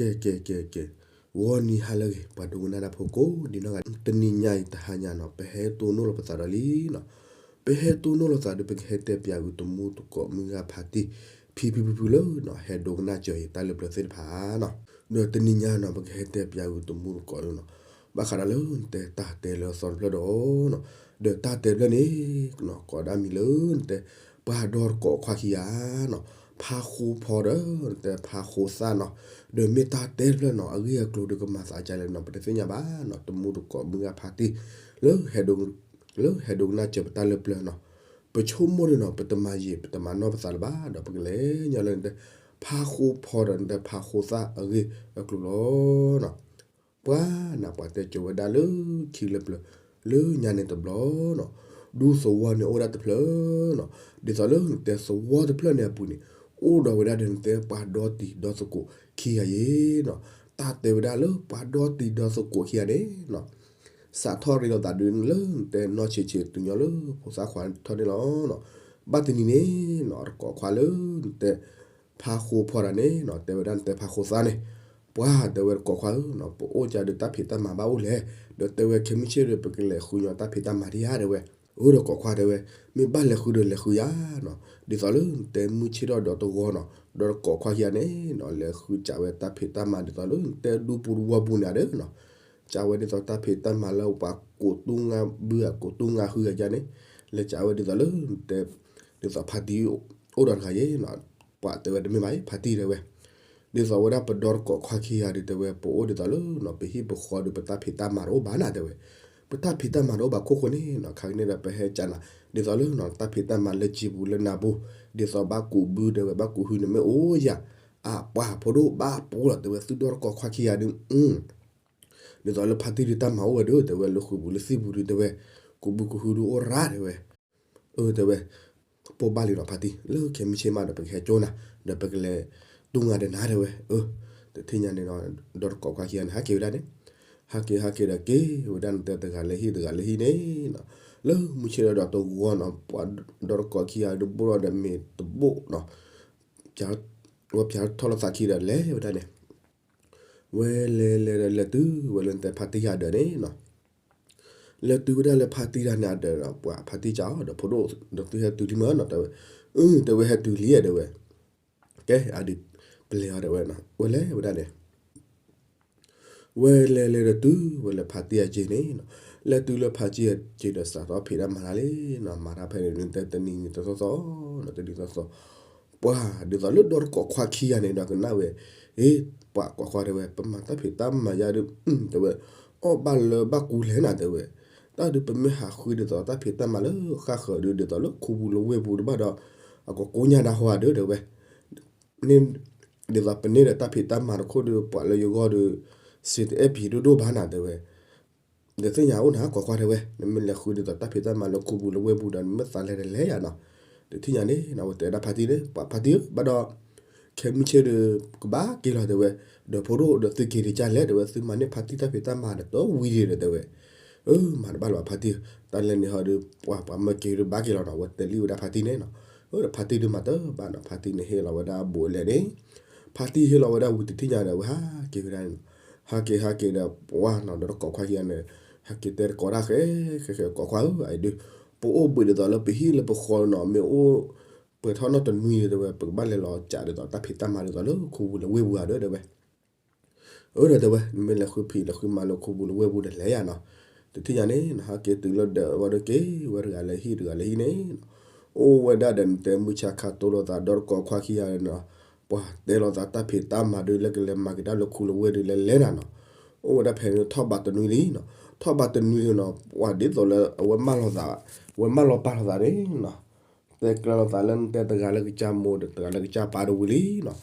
ကဲ ကဲ ကဲ ကဲ, ဂီၤနံၤဟါလၢအဂ့ၤ ပှၤဒိကနၣ်တၢ်ဖိကိးဒံနီၢ်ဂၤ, တနံၤညါအံၤတဟါညါနီၤ ပဟဲတိၢ်နီၣ်လီၤပသးဒီးလံနီၤ, ပဟဲတိၢ်နီၣ်လီၤသးဒီး ပကဟဲတဲပၠးဂုာ်တမူတကိးမုၢ်ဂၤဖါတံၢ် ဖံဖံဖုဖုလၢနီၤ ဟဲဒိကနၣ်စၢၤအံၤ တၢ်လၢပျၢၤသ့ၣ်တဖၣ်နီၤ, ဒီးတနံၤညါနီၤ ပကဟဲတဲပၠးဂုာ်တမူတကိးလၢနီၤ, ဘၣ်ဃးဒီးလၢနတဲတၢ်တဲလၢအသီတဖျၢၣ်ဒီးနီၤ, ဒီးတၢ်တဲဖျၢၣ်န့ၣ်နီၤ ကိးဒၣ်မံၤလၢနတဲ ပှၤဒီတကိးခွါခံဂၤနီၤ, ဖါဃိဖီဒီးနတဲဖါဃိသၣ်နီၤ, ဒီးမ့ၢ်တၢ်တဲတဖျၢၣ်နီၤ အဂ့ၢ်အကျိၤဒီးကမၤသးဒ်လဲၣ်နီၤ ပတသ့ၣ်ညါဘၣ်နီၤ, တမူတကိးမုၢ်ဂၤဖါတံၢ် လၢဟဲဒိ လၢဟဲဒိကနၣ်စၢၤပတၢ်လၢပျၢၤနီၤ, ပဆိကမိၣ်န့ၣ်နီၤ ပတမၤယံာ် ပတမၤနီၢ်ပသးလၢၤဘၣ် ဒီးပကလဲၤညီလၢနတဲ ဖါဃိဖီဒီးနတဲဖါဃိသၣ်အဂ့ၢ်အကျိၤလီၤနီၤ. ပှၤနၤ ပှၤတဲစိာ်ဝဲဒၣ်လၢခံလၢပျၢၤ လၢညါန့ၣ်တဘျီနီၤ, ဒူသဝီန့ၣ်အိၣ်ဒၣ်တဖျၢၣ်နီၤ, ဒ်သိးလၢနတဲသဝီတဖျၢၣ်န့ၣ်အပူၤန့ၣ် အိၣ်ဒီးဝဲဒၣ်ဒီးနတဲပှၤဒီတံၤဒီသကိးခံဂၤယ့ၤနီၤ, တၢ်တဲဝဲဒၣ်လၢပှၤဒီတံၤဒီသကိးခံဂၤန့ၣ်နီၤ စးထီၣ်ရ့လိာ်သးဒုးလၢနတဲနီၢ်ဆံးဆံးတုၤညီလၢဖိသၣ်ခွါထီၣ်န့ၣ်လီၤနီၤ. ဘၣ်တနံၤန့ၣ်နီၤ တကိးခွါလၢနတဲ ဖါဃိဖီတၢ်န့ၣ်နီၤ တဲဝဲဒၣ်နတဲဖါဃိသၣ်န့ၣ်, ပှၤတဲဝဲတကိးခွါဧၢနီၤ ပအိၣ်ကဒီးတၢ်ဖံးတၢ်မၤဘၣ်အိၣ်လဲၣ်, ဒီးတဲဝဲခဲမုၢ်ဆ့ၣ်ဒီး ပကလဲၤဃုညီတၢ်ဖံးတၢ်မၤဒံးဧါတဲဝဲ. အၢ ဒီးကိးခွါတဲဝဲ, မ့ၢ်ဘၣ်လဲၤဃုဒီးလဲၤဃုယၤနီၤ, ဒ်သိးလၢနတဲမုၢ်ဆ့ၣ်ထီၣ်ဒီးတဂီၤနီၤ ဒီးတကိးခွါခံဂၤန့ၣ်နီၤ လဲၤဃုစးဝဲတၢ်ဖံးတၢ်မၤဒ်သိးလၢနတဲဒူပူၤတဝီပူၤန့ၣ်ဒီးနီၤ, စးဝဲဒ်သိးတၢ်ဖံးတၢ်မၤလၢပှၤကိးတူၢ်ငါဘုဧါ ကိးတူၢ်ငါဃုဂၤယါန့ၣ်, လဲၤစးဝဲဒ်သိးလၢနတဲ ဒ်သိးဖါတံၢ်အိၣ်ဒီးတဂၤယ့ၤနီၤ, ပှၤတဲဝဲတမ့ၢ်ဘၣ် ဖါတံၢ်တဲဝဲ ဒ်သိးဝဲဒၣ်ပဒီတကိးခွါခံဂၤဒီးတဲဝဲ ပအိၣ်ဒ်သိးလၢနီၤ ပဟံၣ်ပဃီဒီးပတၢ်ဖံးတၢ်မၤတအိၣ်ဘၣ်နၤတဲဝဲ, ပတၢ်ဖံးတၢ်မၤတအိၣ်ဘၣ်ခိၣ်ဃိန့ၣ်နီၤ ခါကန့ၣ်ဒီးပဟဲကနၤ ဒ်သိးလၢနီၤ တၢ်ဖံးတၢ်မၤလၢကံပူၤလၢနၤပူၤ, ဒ်သိးဘၣ်ကူးဘုတဲဝဲ ဘၣ်ကူးဟုန့ၣ်မ့ၢ်အိၣ်ယၤ, အပှၤဖိဒိၣ်ဘၣ်ပူၤလီၤတဲဝဲ သုဒီတကိးခွါခံဂၤဒီး ဒ်သိးလၢဖါတံၢ်ဒုးတၢ်မၤအိၣ်ဝဲဒီး တဲဝဲလၢဃုာ်ပူၤလၢသံၣ်ပူၤဒုးတဲဝဲ, ကူးဘုကူးဟုဒုးအိၣ်ရၣ်တဲဝဲ, အၢ တဲဝဲ, ပိာ်ဘၣ်လံဒီးဖါတံၢ် လၢခဲမုၢ်ဆ့ၣ်မးဒီး ပကဟဲကၠိနၤ ဒီးပကလဲၤတူၢ်ငါဒီးနၤတဲဝဲ, အၢ တထံၣ်ညါန့ၣ်ဒီး ဒီတကိးခွါခံဂၤန့ၣ် ဟးက့ၤဝဲဒၣ်န့ၣ်, ဟးက့ၤဟးက့ၤဒီးက့ၤဝဲဒၣ်နတဲ တဂၤလၢဟံၣ်တဂၤလၢဟံၣ်န့ၣ်နီၤ, လၢမုၢ်ဆ့ၣ်ဒီးတဂီၤနီၤ ပှၤဒီတကိးခံဂၤဒုးဘိၣ်ထီၣ်ဒီးမ့ၤတဘိၣ်နီၤ, ဝဲပၠးထီၣ်လိာ်သးခံဒီးလဲၤဝဲဒၣ်န့ၣ် ဝဲလဲၤလဲၤဒီးလဲၤတုၤဝဲလၢနတဲဖါတံၢ်အဒၢးန့ၣ်နီၤ, လဲၤတုၤဝဲဒၣ်လၢဖါတံၢ်တၢ်န့ၣ်အဒၢးဒီး ပှၤဖါတံၢ်စံးအီၤဒီး ဖိဒိၣ်ဒီးသုဟဲတုၤလံမ့ၢ်နီၤ တဲဝဲ, အၢ တဲဝဲဟဲတုၤလံဧါတဲဝဲ, ကဲ အဒုးပလဲၤအီၤတဲဝဲနီၤ ဝဲလဲၤဝဲဒၣ်န့ၣ် ဝဲလဲၤလဲၤဒီးတုၤဝဲလၢဖါတံၢ်အစ့န့ၣ်နီၤ, လဲၤတုၤလၢဖါတံၢ်အစ့ဒီး စးထီၣ်ဖံးတၢ်မၤတၢ်လံနီၤ, မၤတၢ်ဖဲန့ၣ် နတဲတနံၤနံၤတသီသီနီၤ တနံၤသီသီ, ပှၤဒ်သိးလၢဒီတကိးခွါခံဂၤန့ၣ်ဒီးကနၣ်ဝဲ, အ့ ပှၤကိးခွါတဲဝဲ ပမၤတၢ်ဖံးတၢ်မၤယါဒုး တဲဝဲ, အီၣ်ဘၣ်လၢဘၣ်ကူးလဲၣ်နၤတဲဝဲ, တၢ်ဒုးပမ့ၢ်ဟးဃုဒ်သိးတၢ်ဖံးတၢ်မၤလၢဃၣ်ဃၢၤဒုး ဒ်သိးလၢခူပူၤလၢဝ့ၢ်ပူၤတဘၣ်ဒီး အကကိညါဒၣ်ဟီဧါဒုးတဲဝဲ န့ၣ် ဒ်သိးပန့ၢ်ဒီးတၢ်ဖံးတၢ်မၤတခိၣ်ဒီး ပှၤလၢယဂီၢ်ဒီး စံးတအဲၣ်ပှၤဒိၣ်ဒိၣ်ဘၣ်နၤတဲဝဲ, ဒီးသ့ၣ်ညါအိၣ်နၤကိးခွါတဲဝဲ, နမ့ၢ်လဲၤဃုဒ်သိးတၢ်ဖံးတၢ်မၤလၢခူပူၤလၢဝ့ၢ်ပူၤဒီး နမ့ၢ်သးလဲၤတလဲၤယါနီၤ, ဒီးထံၣ်ညါန့ၣ် အဝဲတဲဒၣ်ဖါတံၢ်န့ၣ် ပှၤဖါတံၢ်ဧၢ ဘၣ်ဒီး ခဲမုၢ်ဆ့ၣ်ဒီး ကဘၣ်က့ၤလီၤတဲဝဲ, ဒီးဖိဒိၣ်ဒီးသုက့ၤဒံးကၢ်လဲၣ်တဲဝဲ သုမၤန့ၢ်ဖါတံၢ်တၢ်ဖံးတၢ်မၤဒီးတဝံၤဒံးဒီးတဲဝဲ, အၢ မၤတဘၣ်လၢၤဘၣ်ဖါတံၢ်, တၢ်လဲၤန့ၣ်ဟီဒီး ပှၤပှၤမၢက့ၤဒီးဘၣ်က့ၤလီၤနီၤ အဝဲတဲလံဝဲဒၣ်ဖါတံၢ်န့ၣ်နီၤ, အၢ ဒီးဖါတံၢ်ဒုးမၤတဘၣ်နီၤ ဖါတံၢ်န့ၣ်ဟ့ၣ်လီၤဝဲဒၣ်အဘူးအလဲန့ၣ်, ဖါတံၢ်ဟ့ၣ်လီၤဝဲဒၣ်ဝံၤတထံၣ်ညါဒီး အဝဲဟးက့ၤဝဲဒၣ်န့ၣ်နီၤ, ဟးက့ၤဟးက့ၤဒီး ပှၤနီၤ ဒီးတကိးခွါခံဂၤန့ၣ် ဟဲက့ၤတဲတကိးတၢ်ဃဲ ဃဲဃဲ ကိးခွါဧၢ အအံၤဒုး ပအိၣ်ဘှံးဒ်သိးလၢပဟံၣ်လၢပဃီနီၤ မ့ၢ်အိၣ် ပှဲၤထီၣ်နီတနွံဒီးတဲဝဲ ပကဘၣ်လဲၤလီၤစးဒ်သိးတၢ်ဖံးတၢ်မၤဒ်သိးလၢခူပူၤလၢဝ့ၢ်ပူၤဧါဒီးတဲဝဲ, အၢ ဒီးတဲဝဲ နမ့ၢ်လဲၤဃုဖံးလဲၤဃုမၤလၢခူပူၤလၢဝ့ၢ်ပူၤဒီးလဲၤယါနီၤ, တထံၣ်ညါန့ၣ် နဟးက့ၤတုၤလၢဒၢးဝဲဒီးက့ၤဝဲတဂၤလၢဟံၣ်တဂၤလၢဟံၣ်န့ၣ်, အိၣ်ဝဲဒၣ်ဒီးနတဲမုၢ်ဆါခါတိလိာ်သးဒီးတကိးခွါခံဂၤနီၤ, ပှၤတဲလိာ်သးတၢ်ဖံးတၢ်မၤဒုးလၢကလဲၤမၤက့ၤတၢ်လၢခူလၢဝ့ၢ်ဒုးလဲၤလဲၤနၤနီၤ, အိၣ်ဝဲဒၣ်ဖဲန့ၣ်ထီၣ်ဘးတနွံလံနီၤ, ထီၣ်ဘးတနွံလံနီၤ ပှၤဒ်သိးလၢအဝဲမၢလီၤသး, ဝဲမၢလီၤပာ်လိာ်သးန့ၣ်နီၤ တဲကျၢၤလိာ်သးလၢနတဲတဂၤလၢကစၢ်မိၢ်ဒီးတဂၤလၢကစၢ်ပၢ်ဒီးဝံၤလံနီၤ,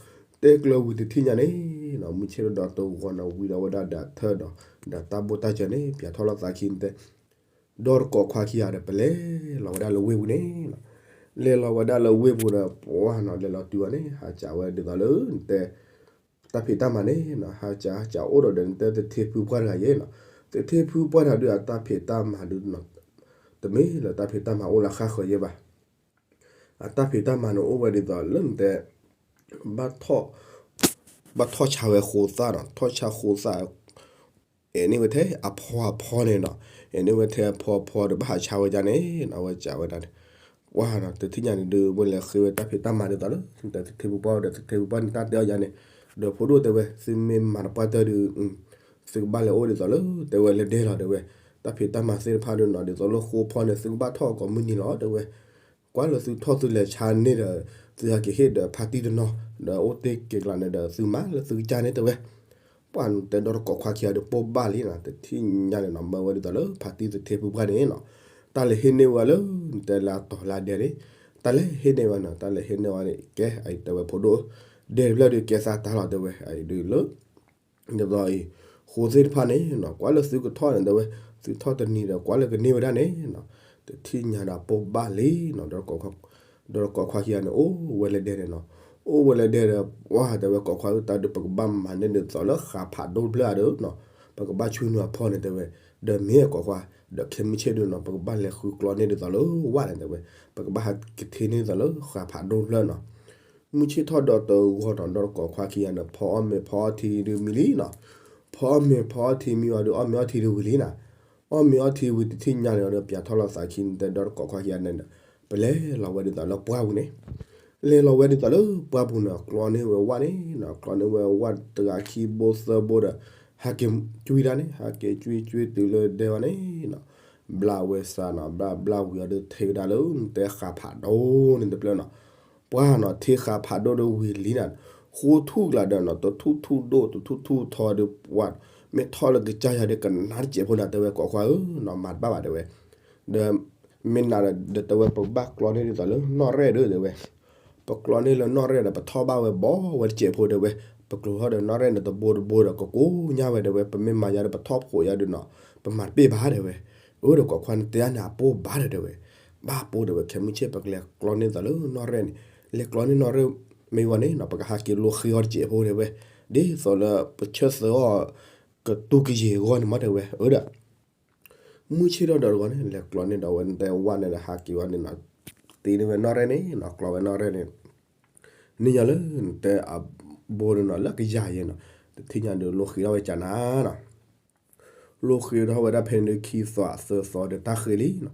တဲကျၢၤဝံၤတထံၣ်ညါန့ၣ်နီၤ မုၢ်ဆ့ၣ်ဒီးတဂီၤနီၤ ဝံၤဒီးဝဲဒၣ်ဒၣ်ထၢၣ်ဒီး ဒီးတၢ်ဘိၣ်တၢ်စၢၤန့ၣ် ပၠးထီၣ်လိာ်သးခံနတဲ ဒီးတကိးခွါခံဂၤဒီး ပလဲၤလီၤဝဲဒၣ်လၢဝ့ၢ်ပူၤန့ၣ်နီၤ, လဲၤလီၤဝဲဒၣ်လၢဝ့ၢ်ပူၤဒီး ပှၤနီၤ လဲၤလီၤတုၤအီၤန့ၣ် ဟးစးဝဲဒ်သိးလၢနတဲ တၢ်ဖံးတၢ်မၤန့ၣ်နီၤ ဟးစး ဟးစးအိၣ်ဒီးဒီးနတဲသထ့ဖုပှၢ်တဂၤယဲနီၤ, သထ့ဖုပှၢ်တဂၤဒုးအတၢ်ဖံးတၢ်မၤဒုးနီၤ တမ့ၢ်လၢတၢ်ဖံးတၢ်မၤအိၣ်လၢဃၣ်ဃၢၤယဲဘၣ် အတၢ်ဖံးတၢ်မၤန့ၣ်အိၣ်ဝဲဒ်သိးလၢနတဲ ဘၣ်ထီၣ် ဘၣ်ထီၣ်ဆါဝဲဃိသၣ်နီၤ, ထီၣ်ဆါဃိသၣ် အဲၣ်န့ၢ်ဝဲထဲအဖီအဖီန့ၣ်နီၤ, အဲၣ်န့ၢ်ဝဲထဲအဖီအဖီဒီး ဘၣ်ဟးဆါဝဲဒ်န့ၣ်နီၤ, အဝဲစံးဝဲဒၣ်န့ၣ်, ပှၢ်နီၤ တထံၣ်ညါန့ၣ်ဒုး ဝဲလဲၤဃ့ဝဲတၢ်ဖံးတၢ်မၤဒ်သိးလၢ တထံဖိပှၢ်ဒီး တထံဖိပှၢ်န့ၣ် တၢ်တဲအီၤယါန့ၣ်, ဒီးဖိဒိၣ်တဲဝဲ သုမ့ၢ်မၤတပှၢ်တၢၢ်ဒုး သုကဘၣ်လဲၤအိၣ်ဒ်သိးလၢ တဲဝဲလဲၤဒဲလီၤတဲဝဲ, တၢ်ဖံးတၢ်မၤသ့ၣ်တဖၣ်ဒုးနီၤ ဒ်သိးလၢဃိဖီန့ၣ် သုကဘၣ်ထီၣ်ကိးမုၢ်နံၤလီၤတဲဝဲ, ကွၢ်လၢသုထီၣ်သုလဲၤဆါန့ၣ်ဒီး သုဟဲက့ၤဟ့ၣ်ဒီးဖါတံၢ်တနီၤ ဒီးအိၣ်တ့ၢ်က့ၤကျါန့ၣ်ဒီး သုမၤလၢသုကစၢ်န့ၣ်တဲဝဲ, ပှၢ်နတဲဒီတကိးခွါခံဂၤဒီး ပိၢ်ဘၣ်လံနီၤ, တထံၣ်ညါန့ၣ်နီၤ မၢဝဲဒ်သိးလၢ ဖါတံၢ်တထံဖိပှၢ်န့ၣ်နီၤ, တၢ်လဲၤဟ့ၣ်န့ၢ်ဝဲလၢ နတဲလၢအတီၤလၢအဒဲန့ၣ်, တၢ်လဲၤဟ့ၣ်န့ၢ်ဝဲနီၤ, တၢ်လဲၤဟ့ၣ်န့ၢ်ဝဲန့ၣ် ကဲ အတဲဝဲဖိဒိၣ်, ဒဲတဖျၢၣ်ဒုးကဲသးတၢ်လီၤတဲဝဲ, အဒုးလၢ ဒ်သိးအံၤ ဃိသ့ၣ်တဖၣ်န့ၣ်နီၤ ကွၢ်လၢသုကထီၣ်န့ၣ်တဲဝဲ, သုထီၣ်တနံၤဒီး ကွၢ်လၢကန့ၢ်ဝဲဒၣ်န့ၣ်နီၤ, တထံၣ်ညါဒီးပိၢ်ဘၣ်လံနီၤ, ဒီးတကိးခွါခံဂၤန့ၣ် အိၣ်ဝဲလဲၤဒဲန့ၣ်နီၤ, အိၣ်ဝဲလဲၤဒဲဒီး ပှၢ်တဲဝဲကိးခွါဧၢ တၢ်ဒုးပကဘၣ်မၤန့ၢ်ဒ်သိးလၢဃးဖးဒိၣ်တဖျၢၣ်အံၤဒီးနီၤ, ပကဘၣ်ဆွံနုာ်အဖီန့ၣ်တဲဝဲ, ဒီးမ့ၢ်ကိးခွါ ဒီးခဲမုၢ်ဆ့ၣ်ဒုးနီၤ ပကဘၣ်လဲၤဃုကျီန့ၢ်ဒ်သိးလၢဝၣ်န့ၣ်တဲဝဲ, ပကဘၣ်ဟးကထ့န့ၢ်ဒ်သိးလၢဃးဖးဒိၣ်တဖျၢၣ်နီၤ မုၢ်ဆ့ၣ်ထီၣ်ဒီးတဂီၤနီၤ ဒီးတကိးခွါခံဂၤန့ၣ် ဖီအီၣ်မ့ၤဖီအီထံဒုးမံလံနီၤ, ဖီအီၣ်မ့ၤဖီအီထံမံဝံၤဒီး အီၣ်မ့ၤအီထံဒုးဝံၤလံနီၤ, အီၣ်မ့ၤအီထံဝံၤတထံၣ်ညါန့ၣ်ဒီး ပၠးထီၣ်လီၤသးခံန့ၣ်တဲ ဒီးတကိးခွါခံဂၤန့ၣ်ဒီး ပလဲၤလီၤဝဲဒ်သိးလၢပှၢ်ပူၤန့ၣ်, လဲၤလီၤဝဲဒ်သိးလၢပှၢ်ပူၤန့ၣ် ကျီန့ၢ်ဝဲဝၣ်န့ၣ်နီၤ, ကျီန့ၢ်ဝဲဝၣ်တဂၤခံဘိသၢဘိဒီး ဟးက့ၤကွံဒၣ်န့ၣ် ဟးက့ၤကွံကွံတုၤလၢဒဲဝဲန့ၣ်နီၤ, ဘျၣ်ဝဲစးနီၤ ဘျၣ်ဘျၣ်ဝံၤအီၤဒီး ထ့ဝဲဒၣ်လၢနတဲဃးဖးဒိၣ်န့ၣ်တဖျၢၣ်နီၤ, ပှၢ်နီၤ ထ့ဃးဖးဒိၣ်ဒီးဝံၤလံနီၤ, ဃိထူၣ်ကျါဒီးနီၤ တထူၣ်ထူၣ်ဒိၣ် တထူၣ်ထူၣ်ထီဒီးပှၢ်, မ့ၢ်ထီၣ်လၢကစၢ်ယွၤဒီးကနၣ်တစဲးဖိနၤတဲဝဲ ကိးခွါဧၢနီၤ မၤတဘၣ်ဘၣ်တဲဝဲ, ဒီး မ့ၢ်နၤဒီးတဲဝဲ ပကဘၣ်ကျီန့ၢ်ဒ်သိးလၢနီၣ်ရဲၣ်ဒီးတဲဝဲ, ပကျီန့ၢ်လၢနီၣ်ရဲၣ်ဒီး ပထီၣ်ဘၣ်ဝဲဘီဝဲတစဲးဖိတဲဝဲ, ပကျိၤထီၣ်ဒီးနီၣ်ရဲၣ်န့ၣ် တဘိတဘိဒီး ကကိညါဝဲတဲဝဲ, ပမ့ၢ်မၤယါဒီး ပထီၣ်ဖိးယါဒီးနီၤ ပမၤတပ့ၢ်ဘၣ်တဲဝဲ, အၢဒီးကိးခွါန့ၣ်တဲန့ၣ်အပိၢ်ဘၣ်ဒီးတဲဝဲ, ဘၣ်ပိၢ်တဲဝဲ ခဲမုၢ်ဆ့ၣ် ပကလဲၤကျီန့ၢ်ဒ်သိးလၢနီၣ်ရဲၣ်န့ၣ်, လဲၤကျီန့ၢ်နီၣ်ရဲၣ်မ့ၢ်ဝံၤန့ၣ်နီၤ ပကဟးက့ၤလိဃ့အီၤတစဲးဖိတဲဝဲ, ဒ်သိးလၢပဆၢသၢအီၤ ကတူၢ်ကယဲၢ်အဂီၢ်န့ၣ်မ့ၢ်တဲဝဲ, အၢဒီး မုၢ်ဆ့ၣ်ထီၣ်ဒီးတဂီၤန့ၣ် လဲၤကျီန့ၢ်ဒီးဝဲနတဲဝၣ်န့ၣ်ဒီး ဟးက့ၤဝဲန့ၣ်နီၤ, တ့န့ၢ်ဝဲနီၣ်ရဲၣ်န့ၣ်နီၤ ကျီဝဲနီၣ်ရဲၣ်န့ၣ်, န့ၢ်ညီလၢနတဲအဘိန့ၣ်နီၤ လၢကယၤယဲနီၤ, တထံၣ်ညါဒီးလိဃ့ထီၣ်ဝဲကနၤနီၤ လိဃ့ထီၣ်ဝဲဒၣ်ဖဲန့ၣ်ဒီး ခံသီသၢသီဒီးတၢ်ဃ့လံနီၤ,